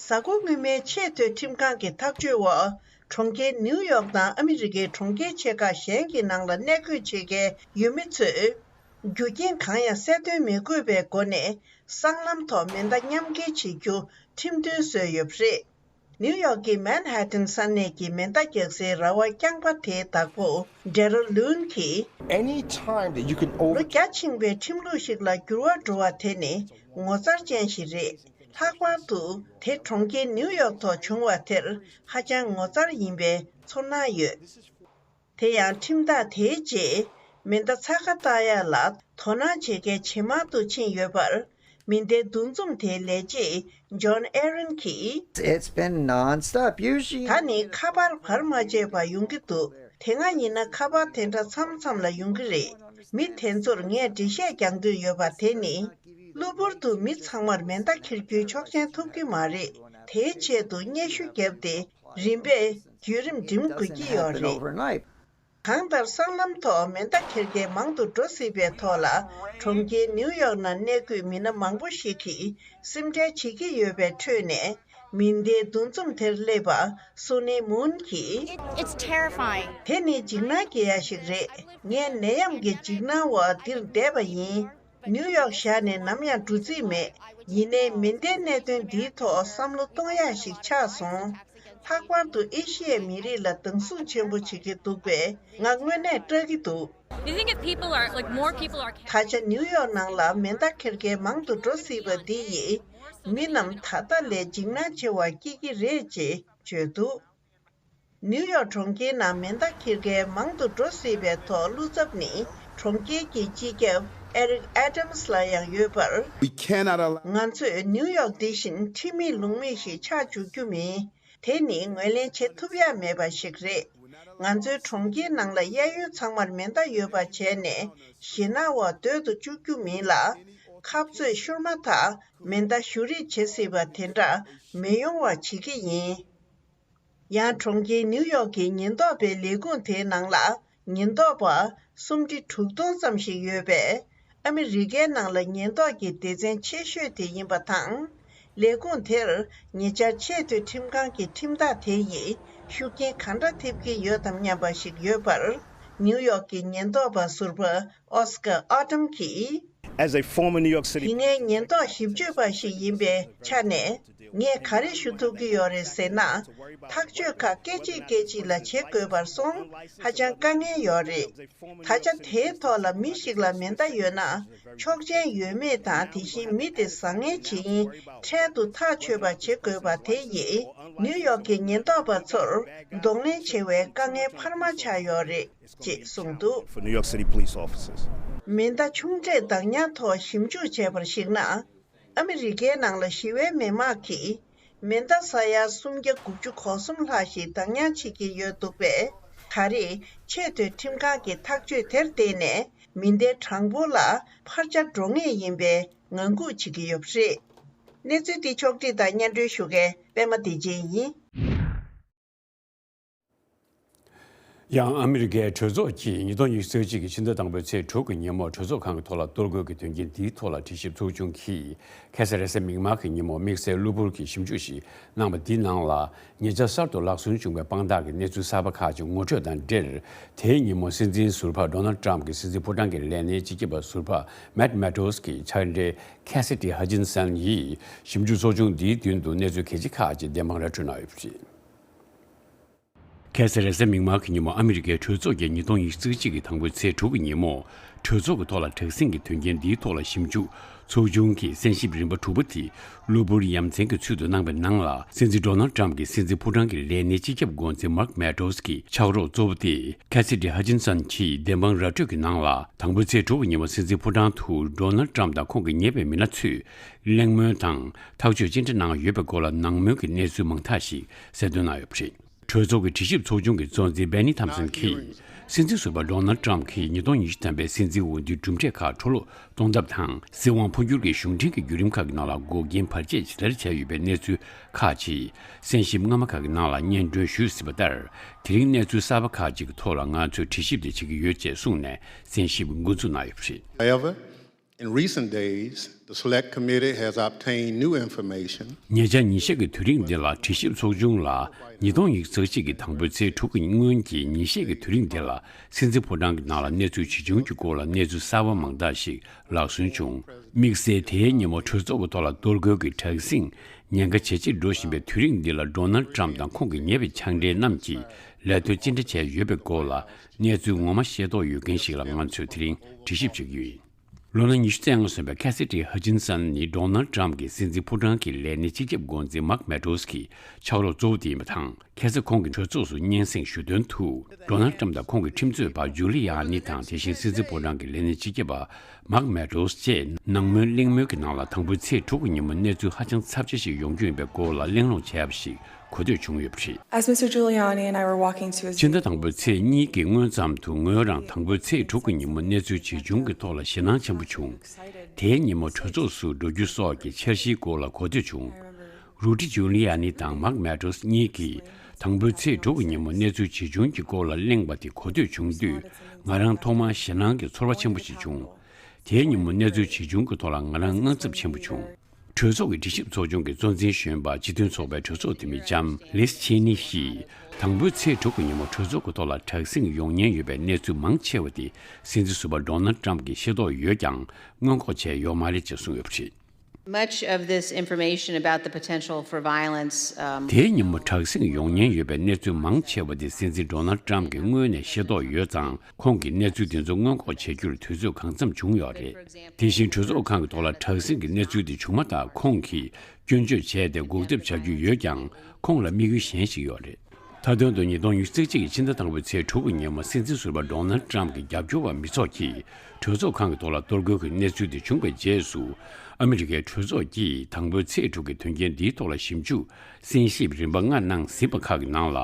གཟའ་འཁོར་སྔོན་མའི་ཆེས་མཐོའི་ཁྲིམས་ཁང་གི་ཐག་གཅོད་འོག་གྲོང་ཁྱེར་ནིའུ་ཡོག་དང་ཨ་མི་རི་ཀའི་གྲོང་ཁྱེར་ཆེ་ཁག་གཞན་གྱི་ནང་ལ་གནས་སྡོད་བྱེད་མཁན་ཡུལ་མི་ཚོས་རྒྱུ་རྐྱེན་གང་ཡང་གསལ་སྟོན་མི་དགོས་པའི་སྒོ་ནས་སྲང་ལམ་ཐོག་མེ་མདའ་མཉམ་འཁྱེར་བྱེད་རྒྱུ་ཁྲིམས་མཐུན་བཟོས་ཡོད་པ་རེད། ནིའུ་ཡོག་གི་མན་ཧ་ཏན་ས་གནས་ཀྱི་མེ་མདའ་རྒྱག་སའི་ར་བ་རྐྱང་པ་དེའི་བདག་པོ་Daryl Lune གྱིས། Anytime that you can over- ལོ་བརྒྱ་ཕྱིན་པའི་ཁྲིམས་ལུགས་ཤིག་ལ་འགྱུར་བ་འགྲོ་བ་དེ་ནི་ངོ་མཚར་ཅན་ཞིག་རེད། ལྷག་པར་དུ་དེ་གྲོང་ཁྱེར་ནིའུ་ཡོག་ཐོག་བྱུང་བ་དེར་ཧ་ཅང་ངོ་མཚར་ཡིན་པའི་ཚོར་སྣང་ཡོད། དེ་ཡང་ཁྲིམས་ཐག་དེའི་རྗེས་མེ་མདའ་ཚ་ཁ་བཏགས་ཡག་ལ་དོ་སྣང་བྱེད་མཁན་ཇེ་མང་དུ་ཕྱིན་ཡོད་པར། མེ་མདའི་འདུ་འཛོམས་དེའི་ལས་བྱེད་John Aaron གྱིས། It's been non-stop. Usually ད་ནི་ཁ་པར་བར་མ་ཆད་པར་ཡོང་གི་འདུག། དེ་སྔ་ཡིན་ན་ཁ་པར་དེ་འདྲ་མཚམས་མཚམས་ལ་ཡོང་གི་རེད། མི་དེ་ཚོར་ངས་འགྲེལ་བཤད་རྒྱག་འདོད་ཡོད་པ་དེ་ནི། གློ་བུར་དུ་མི་ཚང་མར་མེ་མདའ་འཁྱེར་རྒྱུའི་ཆོག་མཆན་ཐོབ་ཀྱི་མ་རེད། དེའི་ཆེད་དུ་སྙན་ཞུ་བརྒྱབ་སྟེ་རིམ་པས་བརྒྱུད་རིམ་འགྲིམ་དགོས་ཀྱི་ཡོད་རེད། གང་ལྟར་སྲང་ལམ་ཐོག་མེ་མདའ་འཁྱེར་མཁན་མང་དུ་འགྲོ་སྲིད་པའི་ཐོག་ལ། གྲོང་ཁྱེར་ནིའུ་ཡོག་ནང་གནས་འཁོད་མི་སྣ་མང་པོ་ཞིག་གིས་སེམས་ཁྲལ་བྱེད་ཀྱི་ཡོད་པའི་ཁྲོད་ནས། མེ་མདའི་འདུ་འཛོམས་དེར་སླེབས་པ་སོ་ནི་མུན་གྱིས། It's terrifying. དེ་ནི་འཇིགས་སྣང་སྐྱེ་ཡ་ཞིག་རེད། ངས་ནད་ཡམས་ཀྱི་འཇིགས་སྣང་འོག་འདིར་བསྡད་པ་ཡིན། ནིའུ་ཡོག་བཞག་ནས་ནམ་ཡང་འགྲོ་རྩིས་མེད། ཡིན་ནའི་མེ་མདའི་གནད་དོན་འདིའི་ཐོག་བསམ་བློ་གཏོང་ཡ་ཞིག་ཆགས་སོང་། ལྷག་པར་དུ་ཨེ་ཤི་ཡའི་མི་རིགས་ལ་སྡང་ཟུག་ཆེན་པོ་བྱེད་ཀྱི་འདུག་པས་ང་དངོས་གནས་སྐྲག་གི་འདུག། Do you think if people are, like, more people are ད་ཆ་ནིའུ་ཡོག་ནང་ལ་མེ་མདའ་འཁྱེར་མཁན་མང་དུ་འགྲོ་སྲིད་པ་འདི་ཡིས་མི་རྣམས་ད་ལྟ་ལས་འཇིགས་སྣང་ཆེ་བ་སྐྱེ་གི་རེད་ཅེས་བརྗོད་འདུག། ནིའུ་ཡོག་གྲོང་ཁྱེར་ནང་མེ་མདའ་འཁྱེར་མཁན་མང་དུ་འགྲོ་སྲིད་པའི་ཐོག་བློ་འཚབ་ནི་གྲོང་ཁྱེར་གྱི་སྤྱི་ཁྱབ་Eric Adams ལ་ཡང་ཡོད་པར། We cannot allow ང་ཚོས་ནིའུ་ཡོག་འདི་བཞིན་ཁྲིམས་མེད་ལུགས་མེད་ཞིག་ཆགས་འཇུག་རྒྱུ་མིན། དེ་ནི་ངོས་ལེན་བྱེད་ཐུབ་ཡ་མེད་པ་ཞིག་རེད། ང་ཚོའི་གྲོང་ཁྱེར་ནང་ལ་གཡས་གཡོན་ཚང་མར་མེ་མདའ་ཡོད་པ་བྱས་ནས་ཞེད་སྣང་འོག་སྡོད་དུ་བཅུག་རྒྱུ་མིན་ལ། ཁ་རྩོད་ཤོར་མ་ཐག་མེ་མདའ་གཞུ་རེས་བྱེད་སྲིད་པ་དེ་འདྲ་མི་ཡོང་བ་བྱེད་ཀྱི་ཡིན། ཡང་གྲོང་ཁྱེར་ནིའུ་ཡོག་གི་ཉེན་རྟོག་པའི་ལས་ཁུངས་དེའི་ནང་ལ་ཉེན་རྟོག་པ་སུམ་ཁྲི་དྲུག་སྟོང་ཙམ་ཞིག་ཡོད་པས། ཨ་མི་རི་ཀའི་ནང་ལ་ཉེན་རྟོག་གི་སྡེ་ཚན་ཆེ་ཤོས་དེ་ཡིན་པ་དང་། ལས་ཁུངས་དེར་ཉེ་ཆར་ཆེས་མཐོའི་ཁྲིམས་ཁང་གི་ཁྲིམས་ཐག་དེ་ཡིས་ཤུགས་རྐྱེན་གང་འདྲ་ཐེབས་ཀྱི་ཡོད་དམ་སྙམ་པ་ཞིག་ཡོད་པར། ནིའུ་ཡོག་གི་ཉེན་རྟོག་པ་ཟུར་པ་Oscar Odom གྱིས། As a former New York City དེ་སྔའི་ཉེན་རྟོག་ཞིབ་དཔྱོད་པ་ཞིག་ཡིན་པའི་ཆ་ནས། ངས་ག་རེ་ཞུ་ཐུབ་ཀྱི་ཡོད་རེད་ཟེར་ན། ཐག་གཅོད་ཁག་སྐད་ཅིག་སྐད་ཅིག་ལ་བྱེད་དགོས་པར་སོང་ཧ་ཅང་དཀའ་ངལ་ཡོད་རེད། ད་ཆ་དེའི་ཐོག་ལ་མི་ཞིག་ལ་མེ་མདའ་ཡོད་ན། ཆོག་མཆན་ཡོད་མེད་དང་། དེ་བཞིན་མི་དེ་བཟང་ངན་ཇི་ཡིན་འཕྲལ་དུ་ཐག་ཆོད་པ་བྱེད་དགོས་པ་དེ་ཡིས། ནིའུ་ཡོག་གི་ཉེན་རྟོག་པ་ཚོར་གདོང་ལེན་བྱེད་པའི་དཀའ་ངལ་འཕར་མ་ཆགས་ཡོད་རེད། ཅེས་གསུངས་འདུག For New York City police officers. མེ་མདའ་ཆུང་གྲས་བདག་ཉར་ཐོག་ཞིབ་འཇུག་བྱས་པར་གཞིགས་ན། ཨ་མི་རི་ཀའི་ནང་ལ་ཞི་བའི་མི་མང་གིས་མེ་མདའ་ས་ཡ་སུམ་བརྒྱ་དགུ་བཅུ་གོ་གསུམ་ལྷག་ཞིག་བདག་ཉར་བྱེད་ཀྱི་ཡོད་འདུག་པས། ད་རེས་ཆེས་མཐོའི་ཁྲིམས་ཁང་གི་ཐག་གཅོད་དེར་བརྟེན་ནས་མེ་མདའི་གྲངས་འབོར་ལ་འཕར་ཆ་འགྲོ་ངེས་ཡིན་པའི་ངང་སྒུག་བྱེད་ཀྱི་ཡོད་པ་རེད། གནས་ཚུལ་འདི་ཕྱོགས་བསྒྲིགས་དང་སྙན་སྒྲོན་ཞུ་མཁན་པད་མ་བདེ་ཆེན་ཡིན། ཡང་ཨ་མི་རི་ཀའི་གྲོས་ཚོགས་ཀྱིས་ཉིས་སྟོང་ཉི་ཤུ་རྩ་གཅིག་གི་ཕྱི་ཟླ་དང་པོའི་ཚེས་དྲུག་གི་ཉིན་མོར་གྲོས་ཚོགས་ཁང་གི་ཐོག་ལ་གཏོར་རྒོལ་གྱི་དོན་རྐྱེན་འདིའི་ཐོག་ལ་དྲི་ཞིབ་ཚོགས་ཆུང་གིས་ཁ་སང་རེས་གཟའ་མིག་དམར་གྱི་ཉིན་མོར་དམིགས་བསལ་གློ་བུར་གྱི་ཞིབ་འཇུག་ཞིག་གནང་བ་འདིའི་ནང་ལ། ཉེ་ཆར་གསར་དུ་ལག་སོན་བྱུང་བའི་དཔང་རྟགས་ཀྱི་གནས་ཚུལ་གསར་པ་ཁག་ཅིག་ངོ་སྤྲོད་དང་འབྲེལ། དེའི་ཉིན་མོ་སྲིད་འཛིན་ཟུར་པ་ཌོ་ནལ་ཊམ་གྱི་སྲིད་འཛིན་ཕོ་བྲང་གི་ལས་སྣེའི་སྤྱི་ཁྱབ་པ་ཟུར་པ་མེཊ་མེ་ཌོས་ཀྱི་ཕྱག་སྦྲེལ་ཁེ་སི་ཊི་ཧ་ཅིན་སན་ཡིས་ཞིབ་འཇུག་ཚོགས་ཆུང་འདིའི་མདུན་དུ་གནས་ཚུལ་གལ་ཆེ་ཁག་ཅིག་བདེན་དཔང་ར་སྤྲོད་གནང་ཡོད་པ་རེད། ཁ་སང་རེས་གཟའ་མིག་དམར་གྱི་ཉིན་མོ་ཨ་མི་རི་ཀའི་གྲོས་ཚོགས་ཀྱི་ཉིས་སྟོང་ཉི་ཤུ་རྩ་གཅིག་གི་དང་པོའི་ཚེས་དྲུག་གི་ཉིན་མོ། གྲོས་ཚོགས་ཀྱི་ཐོག་ལ་དྲག་ཟིང་གི་དོན་རྐྱེན་འདིའི་ཐོག་ལ་ཞིབ་འཇུག་ཚོགས་ཆུང་གིས་གསན་ཞིབ་རིམ་པ་དྲུག་པ་དེ་གློ་བུར་ཡ་མཚན་གྱི་ཚུལ་དུ་གནང་བའི་ནང་ལ། སྲིད་འཛིན་ཌོ་ནལ་ཊམ་གྱི་སྲིད་འཛིན་ཕོ་བྲང་གི་ལས་སྣེའི་སྤྱི་ཁྱབ་འགོ་འཛིན་མཱརྐ་མེ་ཌོས་ཀྱི་ཕྱག་རོགས་གཙོ་བོ་དེ་ཁེ་སི་ཊི་ཧ་ཅིན་སན་གྱིས་བདེན་དཔང་ར་སྤྲོད་ཀྱི་ནང་ལ། དང་པོའི་ཚེས་དྲུག་གི་ཉིན་མོ་སྲིད་འཛིན་ཕོ་བྲང་དུ་ཌོ་ནལ་ཊམ་དང་ཁོང་གི་ཉེ་བའི་མི་སྣ་ཚོས་གླེང་མོལ་དང་ཐག་གཅོད་ཅི་འདྲ་གནང་ཡོད་པའི་སྐོར་ལ་ནང་མོལ་གྱི་གནས་ཚུལ་མང་དག་ཞིག་གསལ་སྟོན་གནང་ཡོད་པ་རེད། གྲོས་ཚོགས་ཀྱི་དྲི་ཞིབ་ཚོགས་ཆུང་གི་གཙོ་འཛིན་སྦེ་ནི་ཐམ་སན་གྱིས། སྲིད་འཛིན་ཟུར་པ་ཌོ་ནལ་ཊམ་གྱིས་ཉིས་སྟོང་ཉི་ཤུ་ཐམ་པའི་སྲིད་འཛིན་འོས་བསྡུའི་གྲུབ་འབྲས་ཁག་འཕྲོ་བརླག་གཏོང་ཐབས་དང་། སྲིད་དབང་འཕོ་འགྱུར་གྱི་གཞུང་འབྲེལ་གྱི་བརྒྱུད་རིམ་ཁག་གི་ནང་ལ་འགོག་རྐྱེན་བར་ཆད་ཇི་ལྟར་བྱས་ཡོད་པའི་གནས་ཚུལ་ཁག་ཅིག་གསན་ཞིབ་སྔ་མ་ཁག་གི་ནང་ལ་སྙན་སྒྲོན་ཞུས་ཟིན་པ་ལྟར། དེ་རིང་གནས་ཚུལ་གསར་པ་ཁག་ཅིག་གི་ཐོག་ལ་ང་ཚོས་དྲི་ཞིབ་དེ་བྱེད་ཀྱི་ཡོད་ཅེས་གསུངས་ནས་གསན་ཞིབ་འགོ་འཛུགས་གནང་ཡོད་པ་རེད། However, in recent days, the Select Committee has obtained new information. ཉེ་ཆར་ཉིན་ཤས་ཀྱི་དུས་རིང་འདི་ལ་དྲི་ཞིབ་ཚོགས་ཆུང་ལ། ཉིས་སྟོང་ཉི་ཤུ་རྩ་གཅིག་གི་དང་པོའི་ཚེས་དྲུག་གི་སྔོན་གྱི་ཉིན་ཤས་ཀྱི་དུས་རིང་འདི་ལ་སྲིད་འཛིན་ཕོ་བྲང་གི་ནང་ལ་གནས་ཚུལ་ཇི་བྱུང་གི་སྐོར་ལ་གནས་ཚུལ་གསར་པ་མང་དག་ཞིག་ལག་སོན་བྱུང་། དམིགས་བསལ་དེའི་ཉིན་མོ་གྲོས་ཚོགས་ཀྱི་ཐོག་ལ་གཏོར་རྒོལ་གྱི་དྲག་ཟིང་ཉེན་ཁ་ཇེ་ཆེར་འགྲོ་བཞིན་པའི་དུས་རིང་འདི་ལ་ཌོ་ནལ་ཊམ་དང་ཁོང་གི་ཉེ་བའི་ཕྱག་སྦྲེལ་རྣམས་ཀྱིས་ལས་དོན་ཅི་འདྲ་བྱས་ཡོད་པའི་སྐོར་ལ་གནས་ཚུལ་ངོ་མ་ཤེས་རྟོགས་ཡོད་མཁན་ཞིག་ལ་ང་ཚོས་དེ་རིང་དྲི་ཞིབ་བྱེད་ཀྱི་ཡོད། ལོ་ན་ཉི་ཤུ་རྩ་ལྔ་སོན་པའི་ཁེ་སི་ཊི་ཧ་ཅིན་སན་ནི་ཌོ་ནལ་ཊམ་གྱི་སྲིད་འཛིན་ཕོ་བྲང་གི་ལས་སྣེ་སྤྱི་ཁྱབ་འགོ་འཛིན་མཱརྐ་མེ་ཌོས་ཀྱི་ཕྱག་རོགས་གཙོ་བོ་དེ་ཡིན་པ་དང་། ཁ་སང་ཁོང་གིས་གྲོས་ཚོགས་སུ་སྙན་སེང་ཞུ་དོན་དུ། ཌོ་ནལ་ཊམ་དང་ཁོང་གི་ཁྲིམས་རྩོད་པ་ཇུ་ལི་ཡ་ནི་དང་། དེ་བཞིན་སྲིད་འཛིན་ཕོ་བྲང་གི་ལས་སྣེ་སྤྱི་ཁྱབ་པ་མཱརྐ་མེ་ཌོས་བཅས་ནང་མོལ་གླེང་མོལ་གྱི་ནང་ལ། དང་པོའི་ཚེས་དྲུག་གི་ཉིན་མོ་གནས་ཚུལ་ཧ་ཅང་ཚབས་ཆེ་ཞིག་ཡོང་རྒྱུ་ཡིན་པའི་སྐོར་ལ་གླེང་སློང་བྱས་པ་ཞིག་གོ་ཐོས་བྱུང་ཡོད་པ་རེད། As Mister Giuliani and I were walking to his ཕྱི་ཟླ་དང་པོའི་ཚེས་གཉིས་ཀྱི་སྔོན་ཙམ་དུ་ངོས་རང་དང་པོའི་ཚེས་དྲུག་གི་ཉིན་མོ་གནས་ཚུལ་ཇི་བྱུང་གི་ཐོག་ལ་ཞེད་སྣང་ཆེན་པོ་བྱུང་། དེའི་ཉིན་མོ་གྲོས་ཚོགས་སུ་འགྲོ་རྒྱུ་སོགས་ཀྱི་འཆར་གཞིའི་སྐོར་ལ་གོ་ཐོས་བྱུང་། རུ་ཌི་ཇུ་ལི་ཡ་ནི་དང་མཱརྐ་མེ་ཌོས་གཉིས་ཀྱིས་དང་པོའི་ཚེས་དྲུག་གི་ཉིན་མོ་གནས་ཚུལ་ཇི་བྱུང་གི་སྐོར་ལ་གླེང་བ་དེ་གོ་ཐོས་བྱུང་དུས། ང་རང་ཐོག་མར་ཞེད་སྣང་གི་ཚོར་བ་ཆེན་པོ་ཞིག་བྱུང་། དེའི་ཉིན་མོ་གནས་ཚུལ་ཇི་བྱུང་གི་ཐོག་ལ་ང་རང་དངངས་འཚབ་ཆེན་པོ་བྱུང་། གྲོས་ཚོགས་ཀྱི་དྲི་ཞིབ་ཚོགས་ཆུང་གི་གཙོ་འཛིན་གཞོན་པ་སྤྱི་མཐུན་ཚོགས་པའི་གྲོས་ཚོགས་འཐུས་མི་ལྕམ་ལིས་ཆེ་ནི་ཡིས། དང་པོའི་ཚེས་དྲུག་གི་ཉིན་མོ་གྲོས་ཚོགས་ཀྱི་ཐོག་ལ་དྲག་ཟིང་ཡོང་ཉེན་ཡོད་པའི་གནས་ཚུལ་མང་ཆེ་བ་དེ་སྲིད་འཛིན་ཟུར་པ་ཌོ་ནལ་ཊམ་གྱིས་ཤེས་རྟོགས་ཡོད་ཀྱང་སྔོན་འགོག་བྱས་ཡོད་མ་རེད་ཅེས་གསུངས་ཡོད་པ་རེད། Much of this information about the potential for violence, um, དེའི་ཉིན་མོ་དྲག་ཟིང་ཡོང་ཉེན་ཡོད་པའི་གནས་ཚུལ་མང་ཆེ་བ་དེ་སྲིད་འཛིན་ཌོ་ནལ་ཊམ་གྱིས་སྔོན་ནས་ཤེས་རྟོགས་ཡོད་ཙང་། ཁོང་གིས་གནས་ཚུལ་དེ་ཚོ་སྔོན་འགོག་བྱེད་རྒྱུར་དུས་ཚོད་གང་འཚམ་བྱུང་ཡོད་རེད། དེ་བཞིན་གྲོས་ཚོགས་ཁང་གི་ཐོག་ལ་དྲག་ཟིང་གི་གནས་ཚུལ་དེ་བྱུང་མ་ཐག་ཁོང་གིས་སྐྱོན་བརྗོད་བྱས་ཏེ་འགོག་ཐབས་བྱ་རྒྱུ་ཡོད་ཀྱང་། ཁོང་ལ་དམིགས་ཡུལ་གཞན་ཞིག་ཡོད་རེད། མཐའ་དོན་དུ་ཉིས་སྟོང་ཉི་ཤུ་རྩ་གཅིག་གི་ཕྱི་ཟླ་དང་པོའི་ཚེས་དྲུག་གི་ཉིན་མོ་སྲིད་འཛིན་ཟུར་པ་ཌོ་ནལ་ཊམ་གྱི་རྒྱབ་སྐྱོར་བ་མི་ཚོགས་ཀྱིས་གྲོས་ཚོགས་ཁང་གི་ཐོག་ལ་གཏོར་རྒོལ་གྱི་གནས་ཚུལ་དེ་བྱུང་བའི་རྗེས་སུ། ཨ་མི་རི་ཀའི་གྲོས་ཚོགས་ཀྱིས་དང་པོའི་ཚེས་དྲུག་གི་དོན་རྐྱེན་འདིའི་ཐོག་ལ་ཞིབ་འཇུག་གསན་ཞིབ་རིམ་པ་ལྔ་གནང་ཟིན་པ་ཁག་གི་ནང་ལ།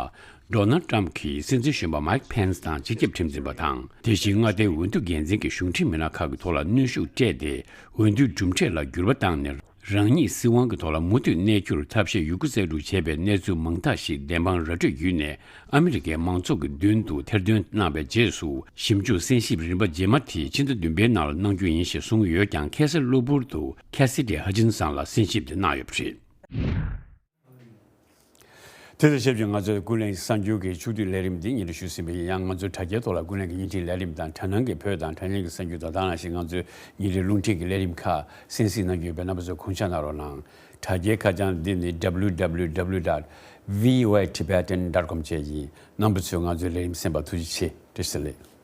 ཌོ་ནལ་ཊམ་གྱིས་སྲིད་འཛིན་གཞོན་པ་མཱིག་ཕེན་སི་དང་སྤྱི་ཁྱབ་ཁྲིམས་འཛིན་པ་དང་། དེ་བཞིན་མངའ་སྡེའི་འོས་བསྡུ་འགན་འཛིན་གྱི་གཞུང་འབྲེལ་མི་སྣ་ཁག་གི་ཐོག་ལ་གནོན་ཤུགས་སྤྲད་དེ། འོས་བསྡུའི་གྲུབ་འབྲས་ལ་འགྱུར་བ་བཏང་ནས། རང་ཉིད་སྲིད་དབང་གི་ཐོག་ལ་མུ་མཐུད་གནས་རྒྱུར་ཐབས་ཤེས་ཡོད་རྒུ་རྩལ་སྤྲུགས་བྱས་པའི་གནས་ཚུལ་མང་དག་ཞིག་བདེན་དཔང་ར་སྤྲོད་བརྒྱུད་ནས་ཨ་མི་རི་ཀའི་མང་ཚོགས་ཀྱི་མདུན་དུ་ཐེར་འདོན་གནང་བའི་རྗེས་སུ། ཞིབ་འཇུག་གསན་ཞིབ་རིམ་པ་རྗེས་མ་དེ་ཕྱི་ཟླ་བདུན་པའི་ནང་ལ་གནང་རྒྱུ་ཡིན་ཞེས་གསུངས་ཡོད་ཀྱང་། ཁ་སང་གློ་བུར་དུ་ཁེ་སི་ཊི་ཧ་ཅིན་སན་ལ་གསན་ཞིབ་དེ་གནང་ཡོད་པ་རེད། དེ་དང་ཆབས་ཅིག་ང་ཚོའི་ཀུན་གླེང་གསར་འགྱུར་གྱི་ཕྱོགས་བསྡུས་ལས་རིམ་འདི་སྙན་སྒྲོན་ཞུས་ཟིན་པ་ཡིན། ཡང་ང་ཚོའི་དྲ་རྒྱའི་ཐོག་ལ་ཀུན་གླེང་གི་བརྙན་འཕྲིན་ལས་རིམ་དང་དྲ་སྣང་གི་གསར་འགྱུར་དང་དྲ་སྙན་གྱི་གསར་འགྱུར་དང་ད་ག་ནང་བཞིན་ང་ཚོའི་ཉིན་རེའི་རླུང་འཕྲིན་གྱི་ལས་རིམ་ཁག་གསན་གཟིགས་གནང་རྒྱུ་ཡོད་པས་རྣམ་པ་ཚོས་དགོངས་འཇགས་གནང་རོགས་གནང་། དྲ་རྒྱའི་ཁ་བྱང་འདི་ནི་W W W dot V O A Tibetan dot com བཅས་ཡིན། རྣམ་པ་ཚོས་ང་ཚོའི་ལས་རིམ་གསན་པར་ཐུགས་རྗེ་ཆེ། བཀྲ་ཤིས་བདེ་ལེགས།